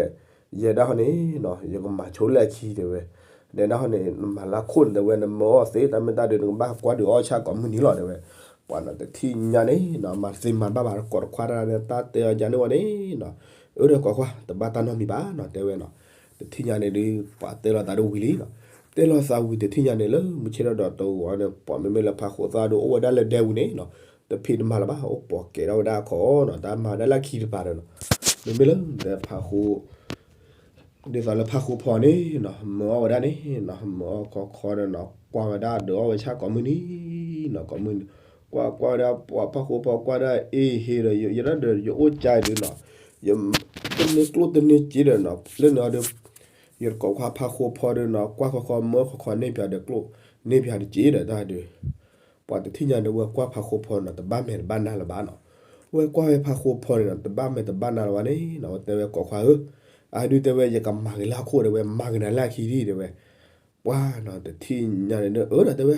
ယဲဒၣ်ဟီန့ၣ်နီၤ ယကမၤဆိလၢအခံတဲဝဲ, နဒၣ်ဟီန့ၣ် နမၤလၢအခိၣ်န့ၣ်တဲဝဲ နမၢအီၣ်သ့ တၢ်မ့ၢ်တၢ်ဒုး နကဘၣ်ကွၢ်ဒုးအီၣ်ဆၣ်ကိးမုၢ်နံၤလီၤတဲဝဲ, ပှၤနီၤ တထံၣ်ညါန့ၣ်နီၤ မၤသ့မၤဘၣ်ဘၣ် ကိးတခွါတၢ်န့ၣ် တၢ်တဲအီၤယၤန့ၣ်ဝဲန့ၣ်နီၤ, အၢဒီးကိးခွါ တဘၣ်တၢ်နီတမံၤဘၣ်နီၤ တဲဝဲနီၤ, တထံၣ်ညါန့ၣ်ဒုး ပှၤတဲလိာ်သးဒုးဝံၤလံနီၤ, တဲလိာ်သးဝံၤတထံၣ်ညါန့ၣ် လၢမုၢ်ဆ့ၣ်ထီၣ်ဒီးတဂီၤန့ၣ် ပှၤမ့မ့ၢ်လၢဖါဃိသၣ်ဒုးအိၣ်ဝဲဒၣ်လၢဒဲပူၤန့ၣ်နီၤ, တဖံးတမၤလၢၤဘၣ် အိၣ်ပိာ်ကဲၤထီၣ်ဝဲဒၣ်အခီနီၤ တၢ်မၤဝဲဒၣ်လၢခံတပၤဒီးနီၤ, မ့မ့ၢ်လၢနတဲဖါဃိ ဒ်သိးလၢဖါဃိဖီန့ၣ်နီၤ မၢအီၣ်ဝဲဒၣ်န့ၣ်နီၤ မၢအီၣ်ခီခီဒီးနီၤ ကွၢ်ဝဲဒၣ်ဒုးအီၣ်ဝဲဆၣ်ကိးမုၢ်နံၤနီၤ ကိးမုၢ်နံၤ, ကွၢ်ကွၢ်ဝဲဒၣ်ပှၤဖါဃိဖီကွၢ်ဒၣ်အ့ဟ့ဒီး ယဲဒၣ်ဒီးယအိၣ်ကၢ်ဒုးနီၤ, ယ တန့ၢ်ကျိၣ်တန့ၢ်စ့ဒီးနီၤ လၢန့ၣ်အီၤဒီး ယတကိးခွါဖါဃိဖီဒီးနီၤ ကွၢ်ခီခီမၢခီခီန့ၢ်ပၠးဒီးကျိၣ် န့ၢ်ပၠးတစ့ဒီးတၢ်ဒုး, ပ ပှၤတထံၣ်ညါဒီး ဝဲကွၢ်ဖးဃီဖီန့ၣ်နီၤ တဘၣ်မဲာ်တဘၣ်နါလၢၤဘၣ်နီၤ. ဝဲကွၢ်ဝဲဖးဃီဖီန့ၣ်နီၤ တဘၣ်မဲာ်တဘၣ်နါလၢၤဘၣ်န့ၣ်နီၤ ဝဲတဲဝဲ ကိးခွါဧၢ, အဒုးတဲဝဲ ယကမၤက့ၤလၢဟီၣ်ခိၣ်ဒီး ဝဲမၤက့ၤနၤလၢအခံဒံး တဲဝဲ. ပှၤနီၤ တထံၣ်ညါန့ၣ်ဒီး အၢဒီးတဲဝဲ,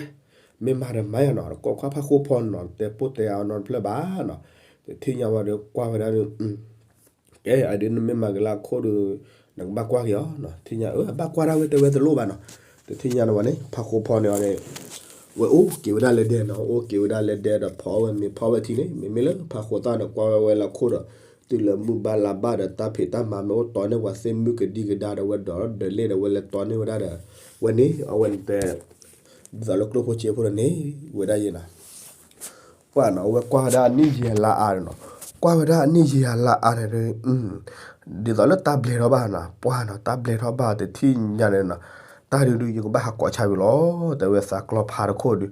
မ့ၢ်မၤဒီးမၤယၤနီၤ ကိးခွါဖးဃီဖီနီၤ တဲပိၢ်တဲအီၤနီတဖျၢၣ်ဘၣ်နီၤ. တထံၣ်ညါဝဲဒီးကွၢ်ဝဲဒၣ်ဒီး ကဲ အဒုးနမ့ၢ်မၤက့ၤလၢအခိၣ်ဒီး နကဘၣ်ကွၢ်က့ၤအီၤနီၤ. ထံၣ်ညါ အၢ အဘၣ်ကွၢ်ဒၣ်ဝဲ တဲဝဲတလိၣ်ဘၣ်နီၤ. တထံၣ်ညါန့ၣ်ဝဲန့ၣ် ဖးဃီဖီန့ၣ်အီၤန့ၣ် ဝဲအိၣ်က့ၤဝဲဒၣ်လၢဒဲနီၤ အိၣ်က့ၤဝဲဒၣ်လၢဒဲဒီး ဖီအီၣ်ဝဲမ့ၤဖီအီၣ်ဝဲထံန့ၣ် မ့မ့ၢ်လၢဖးဃီသၣ်ဒီး ကွၢ်ဝဲဝဲလၢအခိၣ်ဒီး တုၤလၢမုၢ်ဘၣ်လါဘၣ်ဒီး တၢ်ဖံးတၢ်မၤမ့ၢ်အိၣ်တီန့ၢ်ပှၤသ့ၣ်မုၢ်ကဒံကဒါဒီး ဝဲဒိးဒီးလဲၣ်ဒီး ဝဲလဲၤတီန့ၢ်ဝဲဒၣ်ဒီး ဝဲန့ၣ် အဝဲန့ၣ်တဲ ဒ်သိးလၢကျိၣ်ဖိစ့ဖိဒီးန့ၢ်ဝဲဒၣ်ယဲနီၤ. ပှၤနီၤ အဝဲကွၢ်ဝဲဒၣ်အနံၣ်ယံာ်အလါအါန့ၣ်နီၤ, ကွၢ်ဝဲဒၣ်အနံၣ်ယံာ်အလါအါန့ၣ်ဒီး ဒ်သိးလၢတၢ်ဘျဲးထီၣ်ဘၣ်နီၤ, ပှၤနီၤ တၢ်ဘျဲးထီၣ်ဘၣ်တထံၣ်ညါန့ၣ်နီၤ, တၢ်ဒုးဒုး ယကဘၣ်ဟးကိးဆါဝံၤလီၤ တဲဝဲ သးကျီဖးတခိၣ်ဒုး,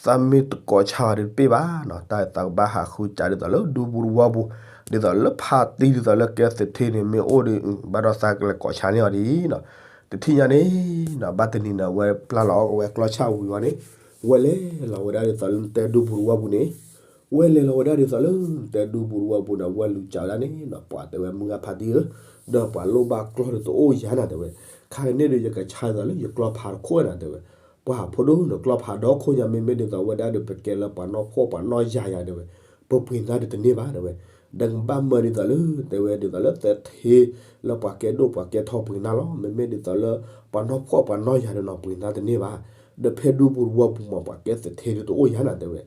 သးမ့ၢ်တကိးဆါအီၤဒီးတပ့ၢ်ဘၣ်နီၤ, တၢ်သးကဘၣ်ဟးဃုစးဒ်သိးလၢဒူပူၤတဝီပူၤ, ဒ်သိးလၢဖါတံၢ်ဒ်သိးလၢကဲသထ့န့ၣ် မ့ၢ်အိၣ်ဒီး ဘၣ်ဒီးသးကလဲၤကိးဆါန့ၢ်အီၤဒ်နီၤ, တထံၣ်ညါန့ၣ်နီၤ, ဘၣ်တနံၤန့ၣ် အဝဲပျၢ်လီၤအဝဲကျီဆါဝံၤဝဲန့ၣ်, ဝဲလဲၤလီၤဝဲဒၣ်ဒ်သိးလၢနတဲဒူပူၤတဝီပူၤန့ၣ်, ဝဲလဲၤလီၤဝဲဒၣ်ဒ်သိးလၢနတဲဒူပူၤတဝီပူၤန့ၣ် ဝဲလူၤစးဝဲဒၣ်န့ၣ်နီၤ, ပှၤတဲဝဲမုၢ်ဂၢ်ဖါတံၢ်ဧၢ, ဒီးပှၤလိၣ်ဘၣ်ကျီၢ်ဒီးတအိၣ်ယၤနၤတဲဝဲ, ခါကန့ၣ်ဒီး ယကဆါဒ်သိးလၢယကျီၢ်ဖးတခိၣ်နၤတဲဝဲ, ပှၤဖိဒိၣ်နကျီၢ်ဖးဒီခိၣ်ညါ မ့မ့ၢ်ဒ်သိးဝဲဒၣ်ဒီး ပကဲလၢပှၤနီၢ်ဖှီၣ်ပှၤနီၢ်ယၤယၤတဲဝဲ, ပပှ့ၤနါဒီးတန့ၢ်ဘၣ်တဲဝဲ, ဒီးနဘၣ်မၢဒ်သိးလၢ တဲဝဲဒ်သိးလၢသထ့ လၢပှၤကဲဒိၣ်ပှၤကဲထီပှ့ၤနါလီၤ, မ့မ့ၢ်ဒ်သိးလၢ ပှၤနီၢ်ဖှီၣ်ပှၤနီၢ်ယၤဒီးနီၤ ပှ့ၤနါတန့ၢ်ဘၣ်, ဒီးဖဲဒူပူၤတဝီပူၤမး ပှၤကဲသထ့ဒီးတအိၣ်ယၤနၤတဲဝဲ,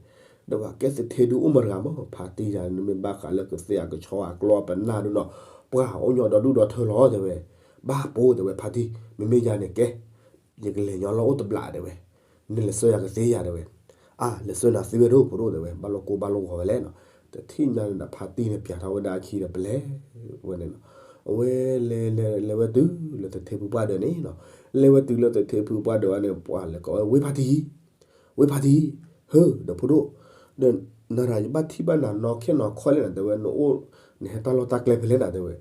ဒီးပှၤကဲသထ့ဒုးအိၣ်မတၤတဂၤမး ဖါတံၢ်ယၤ နမ့ၢ်ဘၣ်ဃးလၢကသ့အကဆီအကျီအပနၢ်ဒုးနီၤ, ပှၤအိၣ်ညီဒီဒူၣ်ဒီထၢလီၤတဲဝဲ, ဘၣ်ပိတဲဝဲဖါတံၢ် မ့မ့ၢ်ယၤန့ၣ်ကဲ ယကလဲၤညီလီၤအိၣ်တဘျီတဲဝဲ, နလဲၤဆှၢယၤကသ့ယၤတဲဝဲ, အါ လဲၤဆှၢနၤသ့ဝဲဒၣ်ဖိဒိၣ်တဲဝဲ ဘၣ်လိာ်ကိၢ်ဘၣ်လိာ်ဂီၤဝဲလဲၣ်နီၤ, တထံၣ်ညါန့ၣ်ဒီး ဖါတံၢ်န့ၣ်ပျးထီၣ်ဝဲဒၣ်အခံဒီးပလဲၤဝဲန့ၣ်နီၤ, အဝဲလဲၤလဲၤလဲၤဝဲတုၤလၢသထ့ဖုပှၢ်ဒၢးန့ၣ်နီၤ, လဲၤဝဲတုၤလၢသထ့ဖုပှၢ်ဒၢးန့ၣ် ပှၤလဲၤကိးဝဲ ဝ့ၢ်ဖါတံၢ် ဝ့ၢ်ဖါတံၢ်, ဟၢ ဒီးဖိဒိၣ်, ဒီးနၤဒီးယဘၣ်ထံၣ်ဘၣ်နၤနီၢ်ခဲနီၢ်ခီလဲၣ်နၤတဲဝဲ နအိၣ် နဟဲတၢ်လီၢ်တၢ်ကျဲဖဲလဲၣ်နၤတဲဝဲ,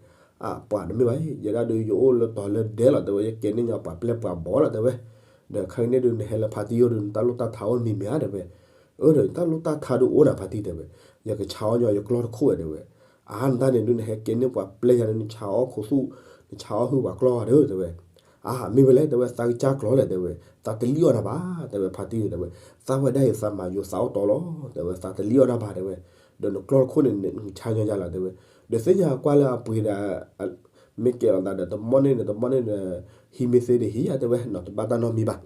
အါ ပှၤတမ့ၢ်ဘၣ် ယဲဒၣ်ဒုးယအိၣ်လၢတီၤလၢဒဲလီၤတဲဝဲ ယကဲန့ၢ်ညီပှၤပျဲၢ်ပှၤဘီလီၤတဲဝဲ, ဒီးခါကန့ၣ်ဒုးနဟဲလၢဖါတံၢ်အိၣ်ဒုး နတၢ်လိၣ်တၢ်ထးအိၣ်မံၤမံၤဧါတဲဝဲ, အၢ ဒီးယတၢ်လိၣ်တၢ်ထးဒုးအိၣ်နၤဖါတံၢ်တဲဝဲ, ယကဆါအီၣ်ညီယကျီၢ်တခိၣ်ဝဲတဲဝဲ, အါ နတၢ်န့ၣ်ဒုးနဟဲကဲန့ၢ်ပှၤပျဲၢ်ယၤဒုး နဆါအီၣ်ခိၣ်သူၣ် နဆါအီၣ်ဟုၣ်ပှၤကျီၢ်ဂၤဒီးတဲဝဲ, အါ မ့ၢ်ဝဲလဲၣ်တဲဝဲ သးကစၢ်ကျီၢ်လဲၣ်တဲဝဲ, သးတလံၣ်အီၣ်နၤဘၣ်တဲဝဲ ဖါတံၢ်တဲဝဲ, သးဝဲဒၣ်အံၤသးမၤယိၤသးအိၣ်တီလီၤတဲဝဲ သးတလံၣ်အီၣ်နၤဘၣ်တဲဝဲ, ဒီးနကျီၢ်တခိၣ်န့ၣ် နဆါညီယၤလီၤတဲဝဲ, ဒီးသ့ၣ်ညါကွၢ်လၢအပှ့ၤဒီး မ့ၢ်ကဲလီၤသးဒီး တမီၢ်န့ၣ်ဒီး တမီၢ်န့ၣ်ဒီး ဟံးမ့ၢ်သ့ဒီးဟံးယၤတဲဝဲ နီၤ တဘၣ်တၢ်နီတမံၤဘၣ်.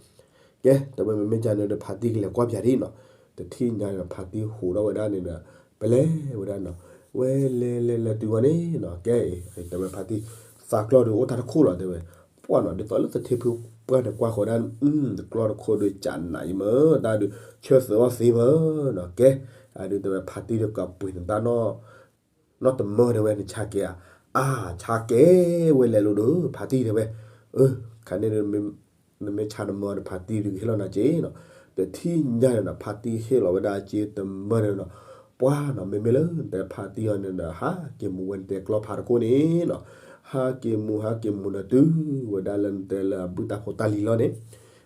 ကဲ တဲဝဲ မ့မ့ၢ်ကန့ၣ်ဒီး ဖါတံၢ်ကလဲၤကွၢ်ပၠးဒ်နီၤ, တထံၣ်ညါဒီး ဖါတံၢ်ဟူးထီၣ်ဝဲဒၣ်န့ၣ်ဒီး ပလဲၤဝဲဒၣ်နီၤ, ဝဲလဲၤလဲၤလဲၤတုၤဝဲန့ၣ်နီၤ ကဲအံၤ တဲဝဲဖါတံၢ် သးကျီၢ်ဒုးအိၣ်တၢ်တခိၣ်လီၤတဲဝဲ, ပှၢ်နီၤ ဒ်သိးလၢသထ့ဖုပှၢ်န့ၣ်ကွၢ်ဃီဒၣ် တကျီၢ်တခိၣ်ဒုး ကနးယမၢ တၢ်ဒုး ဆၢသၢအီၣ်သ့မၢနီၤ ကဲ, အဒုးတဲဝဲဖါတံၢ်ဒီးကပှ့ၤနတၢ်နီၢ် နီၢ်တမၢတဲဝဲ နဆါကဲဧါ, အါ ဆါကဲဝဲလဲၤလိၤဒီး ဖါတံၢ်တဲဝဲ, အၢ ခါန့ၣ်ဒီး နမ့ၢ်ဆါတမၢဒီး ဖါတံၢ်ဒုးကဟ့ၣ်လီၤနၤက့နီၤ, တထံၣ်ညါန့ၣ်နီၤ ဖါတံၢ်ဟ့ၣ်လီၤဝဲဒၣ်က့တမၢန့ၣ်နီၤ, ပှၢ်နီၤ မ့မ့ၢ်လၢနတဲဖါတံၢ်အီၤန့ၣ်ဒီး ဟးက့ၤမူးဝဲနတဲကျီၢ်ဖးတခိၣ်န့ၣ်နီၤ, ဟးက့ၤမူး ဟးက့ၤမူးဒီးတုၤဝဲဒၣ်လၢ နတဲလၢအဘုၣ်တၢ်ဖိတၢ်လံၤလီၤန့ၣ်,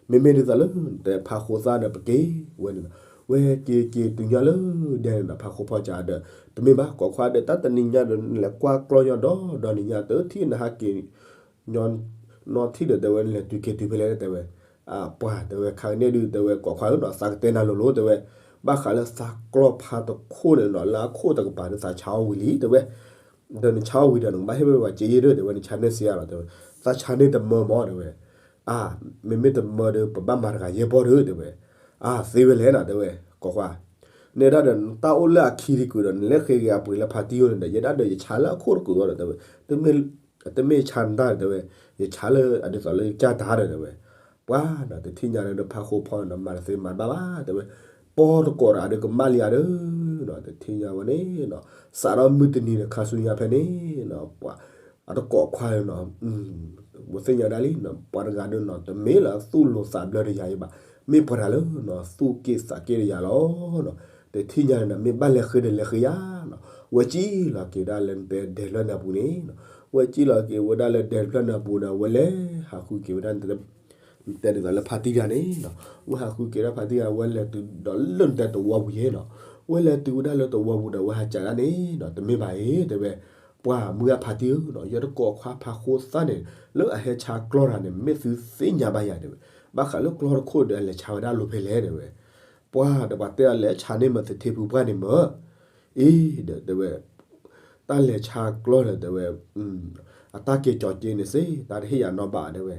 မ့မ့ၢ်ဒ်သိးလၢ နတဲဖးဃိသၣ်ဒီးပက့ၤဝဲန့ၣ်နီၤ, ဝဲက့ၤက့ၤတုၤညီလၢဒဲန့ၣ်နီၤ ဖးဃိဖီစးဒီး တမ့ၢ်ဘၣ် ကိးခွါဒီး တၢ်တနံၤညါဒီး နလဲၤကွၢ်ကျီၢ်ညီဒီး ဒီနံၤညါတထံၣ်နဟးက့ၤ ညီ နီၢ်ထံၣ်ဒီးတဲဝဲ နလဲၤတုၤက့ၤတုၤဖဲလဲၣ်တဲဝဲ, ပှၢ်တဲဝဲ ခါကန့ၣ်ဒုးတဲဝဲ ကိးခွါဧၢနီၤ သးကတဲနၤလိၤလိၤတဲဝဲ, ဘၣ်ဃးလၢသးကျီၢ်ဖးတခိၣ်န့ၣ်နီၤ လၢအခိၣ်တကပၤဒီး သးဆါအီၣ်ဝံၤလံတဲဝဲ, ဒီးနဆါအီၣ်ဝံၤဒီး နကဘၣ်ဟ့ၣ်ဝဲပှၤစ့ယဲၢ်ဒီးတဲဝဲ နဆါန့ၢ်စ့ဧါလီၤတဲဝဲ, သးဆါန့ၢ်တမၢမၢတဲဝဲ, အါ မ့မ့ၢ်တမၢဒီး ပဘၣ်မၤတဂၤယဲၢ်ဘီဒီးတဲဝဲ, အါ သ့ဝဲလဲၣ်နီၤတဲဝဲ ကိးခွါ နဲဒၣ်ဒီး နတၢ်အိၣ်လၢအခံတကုာ်ဒီး နလဲၤဃ့က့ၤအပှ့ၤလၢဖါတံၢ်အိၣ်န့ၣ်ဒီး ယဲဒၣ်ဒီးယဆါလၢအခိၣ်တကုာ်အီၤဒီးတဲဝဲ, တမ့ၢ် တမ့ၢ်ဆါနတၢ်ဒီးတဲဝဲ, ယဆါလၢအဒ်သိးလၢယကၢ်တၢ်ဒီးတဲဝဲ, ပှၢ်နီၤ တထံၣ်ညါဒီးဖးဃိဖီနီၤ မၤတသ့မၤတဘၣ်ဘၣ်တဲဝဲ, ပီတကိးဒီးအဒုးကမၣ်လံဧါဒီးနီၤ တထံၣ်ညါဝဲန့ၣ်နီၤ, စးထီၣ်မုၢ်တနံၤဒီးခါဆူညါဖဲန့ၣ်နီၤ ပှၤ အတကိးခွါနီၤ ပသ့ၣ်ညါဒၣ်လံနီၤ ပှၤတဂၤဒီးနီၤ တမ့ၢ်လၢသူၣ်လိၤသးဘျၢတယၤအံၤဘၣ်, မ့ၢ်ပှၤတဂၤလၢနီၤ သူၣ်က့ၣ်သးက့ၣ်တယၤလီၤနီၤ, တထံၣ်ညါန့ၣ်နီၤ မ့ၢ်ဘၣ်လဲၤဃ့ဒီးလဲၤဃ့ယၤနီၤ, ဝဲကံၣ်လီၤက့ၤဝဲဒၣ်လၢနတဲဒဲးတဖျၢၣ်န့ၣ်အပူၤန့ၣ်နီၤ, ဝဲကံၣ်လီၤက့ၤဝဲဒၣ်လၢဒဲးတဖျၢၣ်န့ၣ်အပူၤဒီး ဝဲလဲၤဟးဃုက့ၤဝဲဒၣ် တဲဒ်သိးလၢဖါတံၢ်တဂၤန့ၣ်နီၤ, ဝဲဟးဃုက့ၤဒၣ်ဖါတံၢ်တဂၤ ဝဲလဲၤတုၤဒီးလၢနတဲသဝီပူၤယဲနီၤ, ဝဲလဲၤတုၤဝဲဒၣ်လၢသဝီပူၤဒီး ဝဲဟးစံးဒၣ်န့ၣ်နီၤ, တမ့ၢ်ဘၣ်အံၤ တဲဝဲ, ပှၢ်မုၢ်ဂၢ်ဖါတံၢ်ဧၢနီၤ, ယတကိးခွါဖါဃိသၣ်န့ၣ် လၢအဟဲဆါကျီၢ်တဂၤန့ၣ် မ့ၢ်သုသ့ၣ်ညါဘၣ်ယၤ တဲဝဲ, ဘၣ်ဃးလၢကျီၢ်တခိၣ်ဒီး အလဲၤဆါဝဲဒၣ်လိၤဖဲလဲၣ် တဲဝဲ, ပှၢ်ဒီးပှၤတဲအီၤလဲၤဆါန့ၢ်မ့ၢ်သထ့ဖုပှၢ်န့ၣ်မ့ၢ် အံၤဒီးတဲဝဲ, တၢ်လဲၤဆါကျီၢ်ဒီးတဲဝဲ, အတၢ်ကဲၤကၠီၤက့န့ၣ်စ့ၢ် တၢ်တဟ့ၣ်ယၤနီတဘ့ၣ်တဲဝဲ,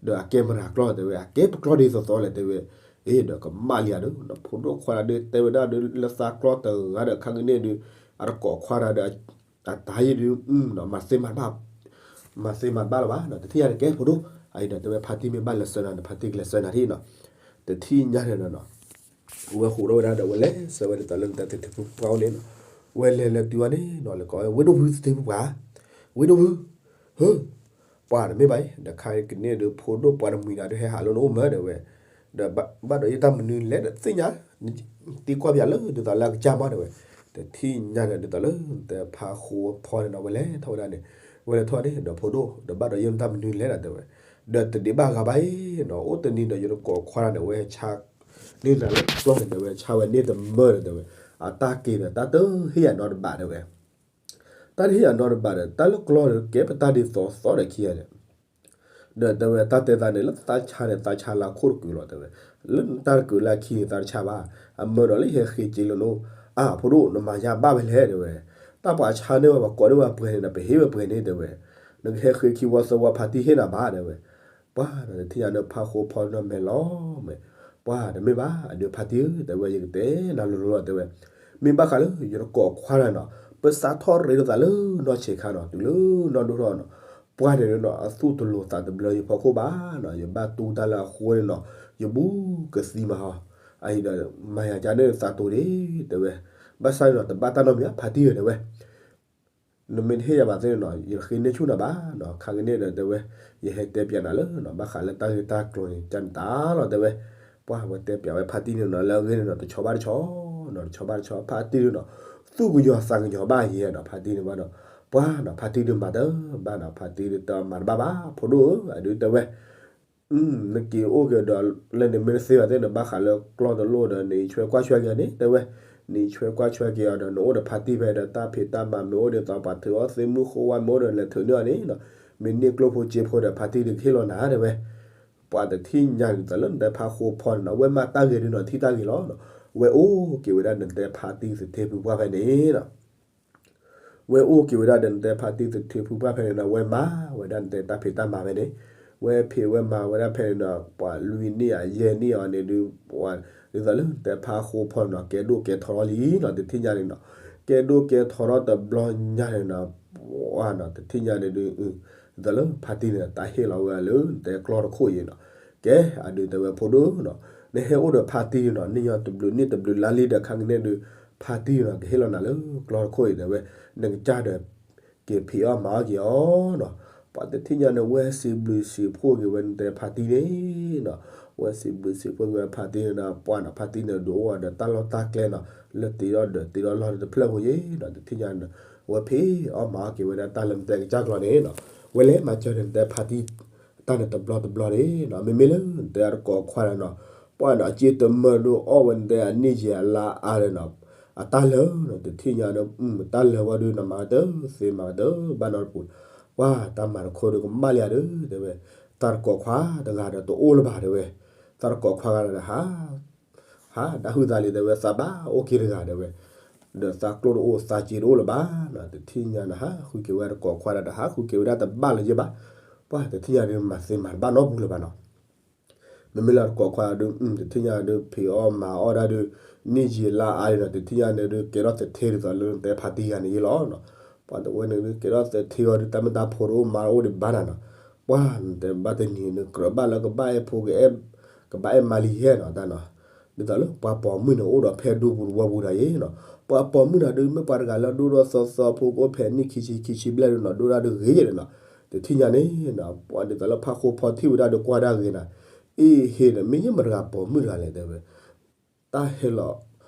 ဒီးအကဲမတၤကျီၢ်တဲဝဲ အကဲပကျီၢ်ဒ်သိးသိးလဲၣ်တဲဝဲ, အ့ဒီးကမၣ်လံယၤဒီး ဖိဒိၣ်ခွါတဂၤဒီး တဲဝဲဒၣ်ဒီးလၢသးကျီၢ်တဂၤဒီး ခါကန့ၣ်ဒီး အတကိးခွါတဂၤဒီး အတၢ်ယံၤဒုး မၤသ့မၤတဘၣ်, မၤသ့မၤတဘၣ်လၢၤဘၣ်နီၤ, တထံၣ်ညါန့ၣ်ကဲဖိဒိၣ်, အအံၤဒီးတဲဝဲဖါတံၢ်မ့ၢ်ဘၣ်လဲၤဆှၢနၤန့ၣ် ဖါတံၢ်ကလဲၤဆှၢနၤထံၣ်နီၤ, တထံၣ်ညါန့ၣ်နီၤ ဝဲဃိးဒီးဝဲဒၣ်ဒီးဝဲလဲၤဆှၢဝဲဒ်သိးလၢနတဲသထ့ဖုပှၢ်အိၣ်န့ၣ်နီၤ, ဝဲလဲၤလဲၤတုၤဝဲန့ၣ်နီၤ လဲၤကိးဝဲ ဝ့ၢ်ဒိၣ်ဖုသထ့ဖုပှၢ်, ဝ့ၢ်ဒိၣ်ဖု, ဟၢ ပှၢ်တမ့ၢ်ဘၣ်အံၤ ဒီးခါကန့ၣ်ဒီးဖိဒိၣ်ပှၢ်တမှံၤဒီး ဟဲဟးလၢနအိၣ်မ့ၢ်တဲဝဲ, ဒီးဘၣ်ဒီးယတၢ်မနုၤလဲၣ်ဒီးသ့ၣ်ညါ, သံကွၢ်ပယၤလၢဒ်သိးလၢအကစၢ်မ့ၢ်တဲဝဲ, တထံၣ်ညါန့ၣ်ဒ်သိးလၢနတဲဖါဃိဖီန့ၣ်နီၤ ဝဲလဲၤထီၣ်ဝဲဒၣ်န့ၣ်, ဝဲလဲၤထီၣ်န့ၣ်ဒီးဖိဒိၣ် ဒီးဘၣ်ဒီးယတၢ်မနုၤလဲၣ်ဒီးတဲဝဲ, ဒီးတဒံးဘၣ်ဂၤဘၣ်အံၤနီၤ အိၣ်တနံၤဒီးယတကိးခွါန့ၣ် ဝဲဆါန့ၢ်နၤလၢကျီၢ်န့ၣ်တဲဝဲ ဆါဝဲန့ၢ်တမၢဒီးတဲဝဲ, အတၢ်က့ၤဒီးတၢ်တဟ့ၣ်ယၤနီတဘ့ၣ်တဲဝဲ တၢ်တဟ့ၣ်ယၤနီတဘ့ၣ်ဒီး တၢ်လၢကျီၢ်ဒီးကဲပတၢ်ဒ်သိးသိးဒီးခံဂၤန့ၣ်, ဒီးတဲဝဲတၢ်တဲသးန့ၣ် လၢသးဆါန့ၣ် သးဆါလၢအခိၣ်တကုာ်လီၤတဲဝဲ, လၢနတၢ်တကုာ်လၢအခံန့ၣ် သးတဆါဘၣ်, အမၢဒီးလၢယဟဲဃ့က့ၤလၢနအိၣ်, အၢ ဖိဒိၣ် နမၤယါဘၣ်ဝဲလဲၣ်တဲဝဲ, တၢ်ပှၤဆါန့ၢ်ဝဲ ပှၤကိးန့ၢ်ဝဲပှဲၤန့ၣ်ဒီး ပဟ့ၣ်ဝဲပှဲၤန့ၣ်တဲဝဲ, နကဟဲဃ့ခံဝီသၢဝီဖါတံၢ်ဟ့ၣ်နၤဘၣ်တဲဝဲ, ပှၢ်ဒီးတထံၣ်ညါန့ၣ် ဖါဃိဖီန့ၣ်မဲာ်လီၤမဲာ်, ပှၢ်တမ့ၢ်ဘၣ် အဒုးဖါတံၢ်ဧၢ တဲဝဲ ယကတဲနၤလိၤလိၤလီၤတဲဝဲ, မ့ၢ်ဘၣ်ဃးလၢယတကိးခွါန့ၣ်နီၤ ပစးထီၣ်ရ့လိာ်သးလၢနီၢ်ဆံးခါနီၤ တုၤလၢနီၢ်ဒိၣ်ထီၣ်နီၤ, ပှၢ်န့ၣ်နီၤ အသူၣ်တလိၤသးတဘျၢယဖီခိၣ်ဘၣ်နီၤ ယဘၣ်တူၢ်တၢ်လၢအဃိန့ၣ်နီၤ ယဘူးကသံမးဟီ, အအံၤဒီး မၤယၤကါန့ၣ်သးတိၤဒ့တဲဝဲ, ဘၣ်ဆၣ်န့ၣ်နီၤ တဘၣ်တၢ်နီတမံၤဧါ ဖါတံၢ်ဧၢတဲဝဲ နမ့ၢ်တဟ့ၣ်ယၤဘၣ်သ့ၣ်န့ၣ်နီၤ ယဃ့န့ၢ်ဆူၣ်နၤဘၣ်နီၤ ခါကန့ၣ်ဒီးတဲဝဲ, ယဟဲတဲပျးနၤလၢနီၤ ဘၣ်ဃးလၢတၢ်ဂ့ၢ်တၢ်ကျိၤန့ၣ် ကန့ၣ်တၢ်လီၤတဲဝဲ, ပှၢ်ဝဲတဲပျးဝဲဖါတံၢ်န့ၣ်နီၤ လၢအဂ့ၢ်န့ၣ်နီၤ တဆီဘၣ်တဆီနီၤ တဆီဘၣ်တဆီ ဖါတံၢ်န့ၣ်နီၤ, သူၣ်ကညီၤသးကညီၤဘၣ်ယဲနီၤ ဖါတံၢ်န့ၣ်ဘၣ်ဒီး, ပှၢ်နီၤ ဖါတံၢ်ဒုးမၤတဘၣ်နီၤ ဖါတံၢ်ဒုးတမၤတဘၣ်ဘၣ် ဖိဒိၣ်ဧၢ အဒုးတဲဝဲ နက့ၤအိၣ်က့ၤဒီး လၢနမ့ၢ်တသ့ဘၣ်သ့ၣ်န့ၣ် ဘၣ်ဃးလၢကျီၢ်တလိၣ်ဒီး နအံးဆွဲကွၢ်ဆွဲက့ၤအီၤန့ၣ် တဲဝဲ, နအံးဆွဲကွၢ်ဆွဲက့ၤအီၤဒီး နအိၣ်ဒီးဖါတံၢ်ဖဲဒီး တၢ်ဖံးတၢ်မၤမ့ၢ်အိၣ်ဒ်သိး ပှၤထုးအီၣ်သ့ၣ်မုၢ်ဃိဝါမ့ၢ်အိၣ်ဒီး လဲၤထုးန့ၢ်အီၤန့ၣ်နီၤ, မ့ၢ်န့ၢ်ကျိဖိစ့ဖိဒီး ဖါတံၢ်ဒုးကဟ့ၣ်လီၤနၤတဲဝဲ, ပှၤတထံၣ်ညါဒ်သိးလၢနတဲဖါဃိဖီန့ၣ်နီၤ ဝဲမၤတၢ်ဂ့ၤဒုးနီၤ ထံၣ်တၢ်ဂ့ၤလီၤနီၤ, ဝဲအိၣ်က့ၤဝဲဒၣ်နတဲဖါတံၢ်သထ့ဖုပှၢ်ဖဲန့ၣ်နီၤ ဝဲအိၣ်က့ၤဝဲဒၣ်ဒီးနတဲဖါတံၢ်သထ့ဖုပှၢ်ဖဲန့ၣ်နီၤ ဝဲမၤဝဲဒၣ်နတဲတၢ်ဖံးတၢ်မၤဖဲန့ၣ်, ဝဲဖံးဝဲမၤဝဲဒၣ်ဖဲန့ၣ်နီၤ ပှၤလွံၢ်နံၣ်အယဲၢ်နံၣ်အီၤန့ၣ်ဒုး ပှၤဒ်သိးလၢနတဲဖါဃိဖီန့ၣ်နီၤ ကဲဒိၣ်ကဲထီထီၣ်လံနီၤ တထံၣ်ညါန့ၣ်နီၤ, ကဲဒိၣ်ကဲထီထီၣ်တဘျီညါန့ၣ်နီၤ, ပှၤနီၤ တထံၣ်ညါန့ၣ်ဒုး ဒ်သိးလၢဖါတံၢ်န့ၣ် တၢ်ဟ့ၣ်လီၤဝဲလၢနတဲကျီၢ်တခိၣ်အံၤနီၤ, ကဲအဒုးတဲဝဲဖိဒိၣ်နီၤ, နဟဲအိၣ်ဒီးဖါတံၢ်န့ၣ်နီၤ နံၣ်ညီတဘျုးနံၣ်တဘျုးလါလံဒီး ခါကန့ၣ်ဒုး ဖါတံၢ်န့ၣ်နီၤ ကဟ့ၣ်လီၤနၤလၢကျီၢ်တခိၣ်အံၤတဲဝဲ, နကစၢ်ဒီး က့ၤဖံးအီၣ်မၤအီၣ်က့ၤအီၤနီၤ, ပှၤတထံၣ်ညါန့ၣ် ဝဲစံးဘျုးစံးဖှိၣ်က့ၤဝဲနတဲဖါတံၢ်န့ၣ်နီၤ, ဝဲစံးဘျုးစံးဖှိၣ်က့ၤဝဲဖါတံၢ်န့ၣ်နီၤ, ပှၤနီၤ ဖါတံၢ်န့ၣ်ဒုးအိၣ်ဒီးတၢ်လီၢ်တၢ်ကျဲနီၤ လၢတ့ထီၣ်ဒီးတ့ထီၣ်လီၢ်တဖျၢၣ်ဖိယဲနီၤ, တထံၣ်ညါန့ၣ် ဝဲဖံးအီၣ်မၤအီၣ်က့ၤဝဲဒၣ်တၢ်လၢနတဲကစၢ်ကျီၢ်န့ၣ်နီၤ, ဝဲလဲၤမၤစၢၤဒီးနတဲဖါတံၢ် တၢ်န့ၣ်တဘျီတဘျီန့ၣ်နီၤ, မ့မ့ၢ်လၢနတဲအတကိးခွါန့ၣ်နီၤ, ပှၤနီၤ အစ့တမၢဒိၣ်အီၣ်ဝဲနတဲအနံၣ်ယံာ်အလါအါဒီးနီၤ, အတၢ်လၢာ်နီၤ တထံၣ်ညါဒီး တၢ်လၢာ်ဝဲဒုးနမၤတသ့မၤတဘၣ်နီတပူၤ, ပှၤတၢ်မၤတခီဒုးကမၣ်လံဧါဒီး တဲဝဲ, တၢ်တကိးခွါတဂၤဒီးတအိၣ်လၢၤဘၣ်တဲဝဲ, တၢ်တကိးခွါဂၤဒီးဟး ဟးဒၣ်ဟုၣ်သးလံတဲဝဲ သးဘၣ်အိၣ်က့ၤတဂၤတဲဝဲ, ဒီးသးကျိၣ်တအိၣ်သးစ့တအိၣ်လၢၤဘၣ်နီၤ, တထံၣ်ညါန့ၣ် ဟးဃုက့ၤဝဲတကိးခွါဒီး တဟးဃုက့ၤဝဲဒၣ်တဘၣ်လၢၤယဲဘၣ်, ပှၤတထံၣ်ညါဒုးမၤသ့မၤတဘၣ်နီတပူၤလၢၤဘၣ်နီၤ. မ့မ့ၢ်လၢတကိးခွါဒုး တထံၣ်ညါဒုး ဖံးအီၣ်မၤအီၣ်ဒၣ်ဒုး နံၣ်ယံာ်လါအါဒံးနီၤ, တထံၣ်ညါန့ၣ်ဒုး ကဲထီၣ်သထ့ဒ်သိးလၢနတဲဖါတံၢ်ဂၤန့ၣ်ယဲလီၤနီၤ. ပှၤတဝဲန့ၣ်ဒုး ကဲထီၣ်သထ့အီၤဒုး တၢ်မုၢ်တၢ်ဖိတအိၣ်မၤတအိၣ်ဒံးဘၣ်နၤနီၤ. ပှၤနတဲဘၣ်တနံၤန့ၣ် ကြၢးဘၣ်လၢကဘၣ်အဲၣ်ဖိ ကဘၣ်အဲၣ်မါလံယဲနီၤ တၢ်နီၤ. ဒ်သိးလၢပှၤပိာ်မုၣ်န့ၣ် အိၣ်ဒီးဖဲဒူပူၤတဝီပူၤဒီးယဲနီၤ. ပှၤပိာ်မုၣ်တဂၤဒုး မ့ၢ်ပှၤတဂၤလၢဒိၣ်ထီၣ်သီသီဖိကအိၣ်ဖဲနံၣ်ခံဆံခံဆံဘျဲၣ်ဒုးနီၤ ဒိၣ်ဒၣ်ဒုးဂ့ၤယဲနီၤ. တထံၣ်ညါန့ၣ်နီၤ ပှၤဒ်သိးလၢဖါဃိဖီထံၣ်ဝဲဒၣ်ဒုးကွၢ်ဒၣ်ဂ့ၤနီၤ. အ့ဟ့ဒီး မ့ၢ်ယဲမတၤတဂၤပိာ်မုၣ်တဂၤလဲၣ်တဲဝဲ တၢ်ဟဲလီၤ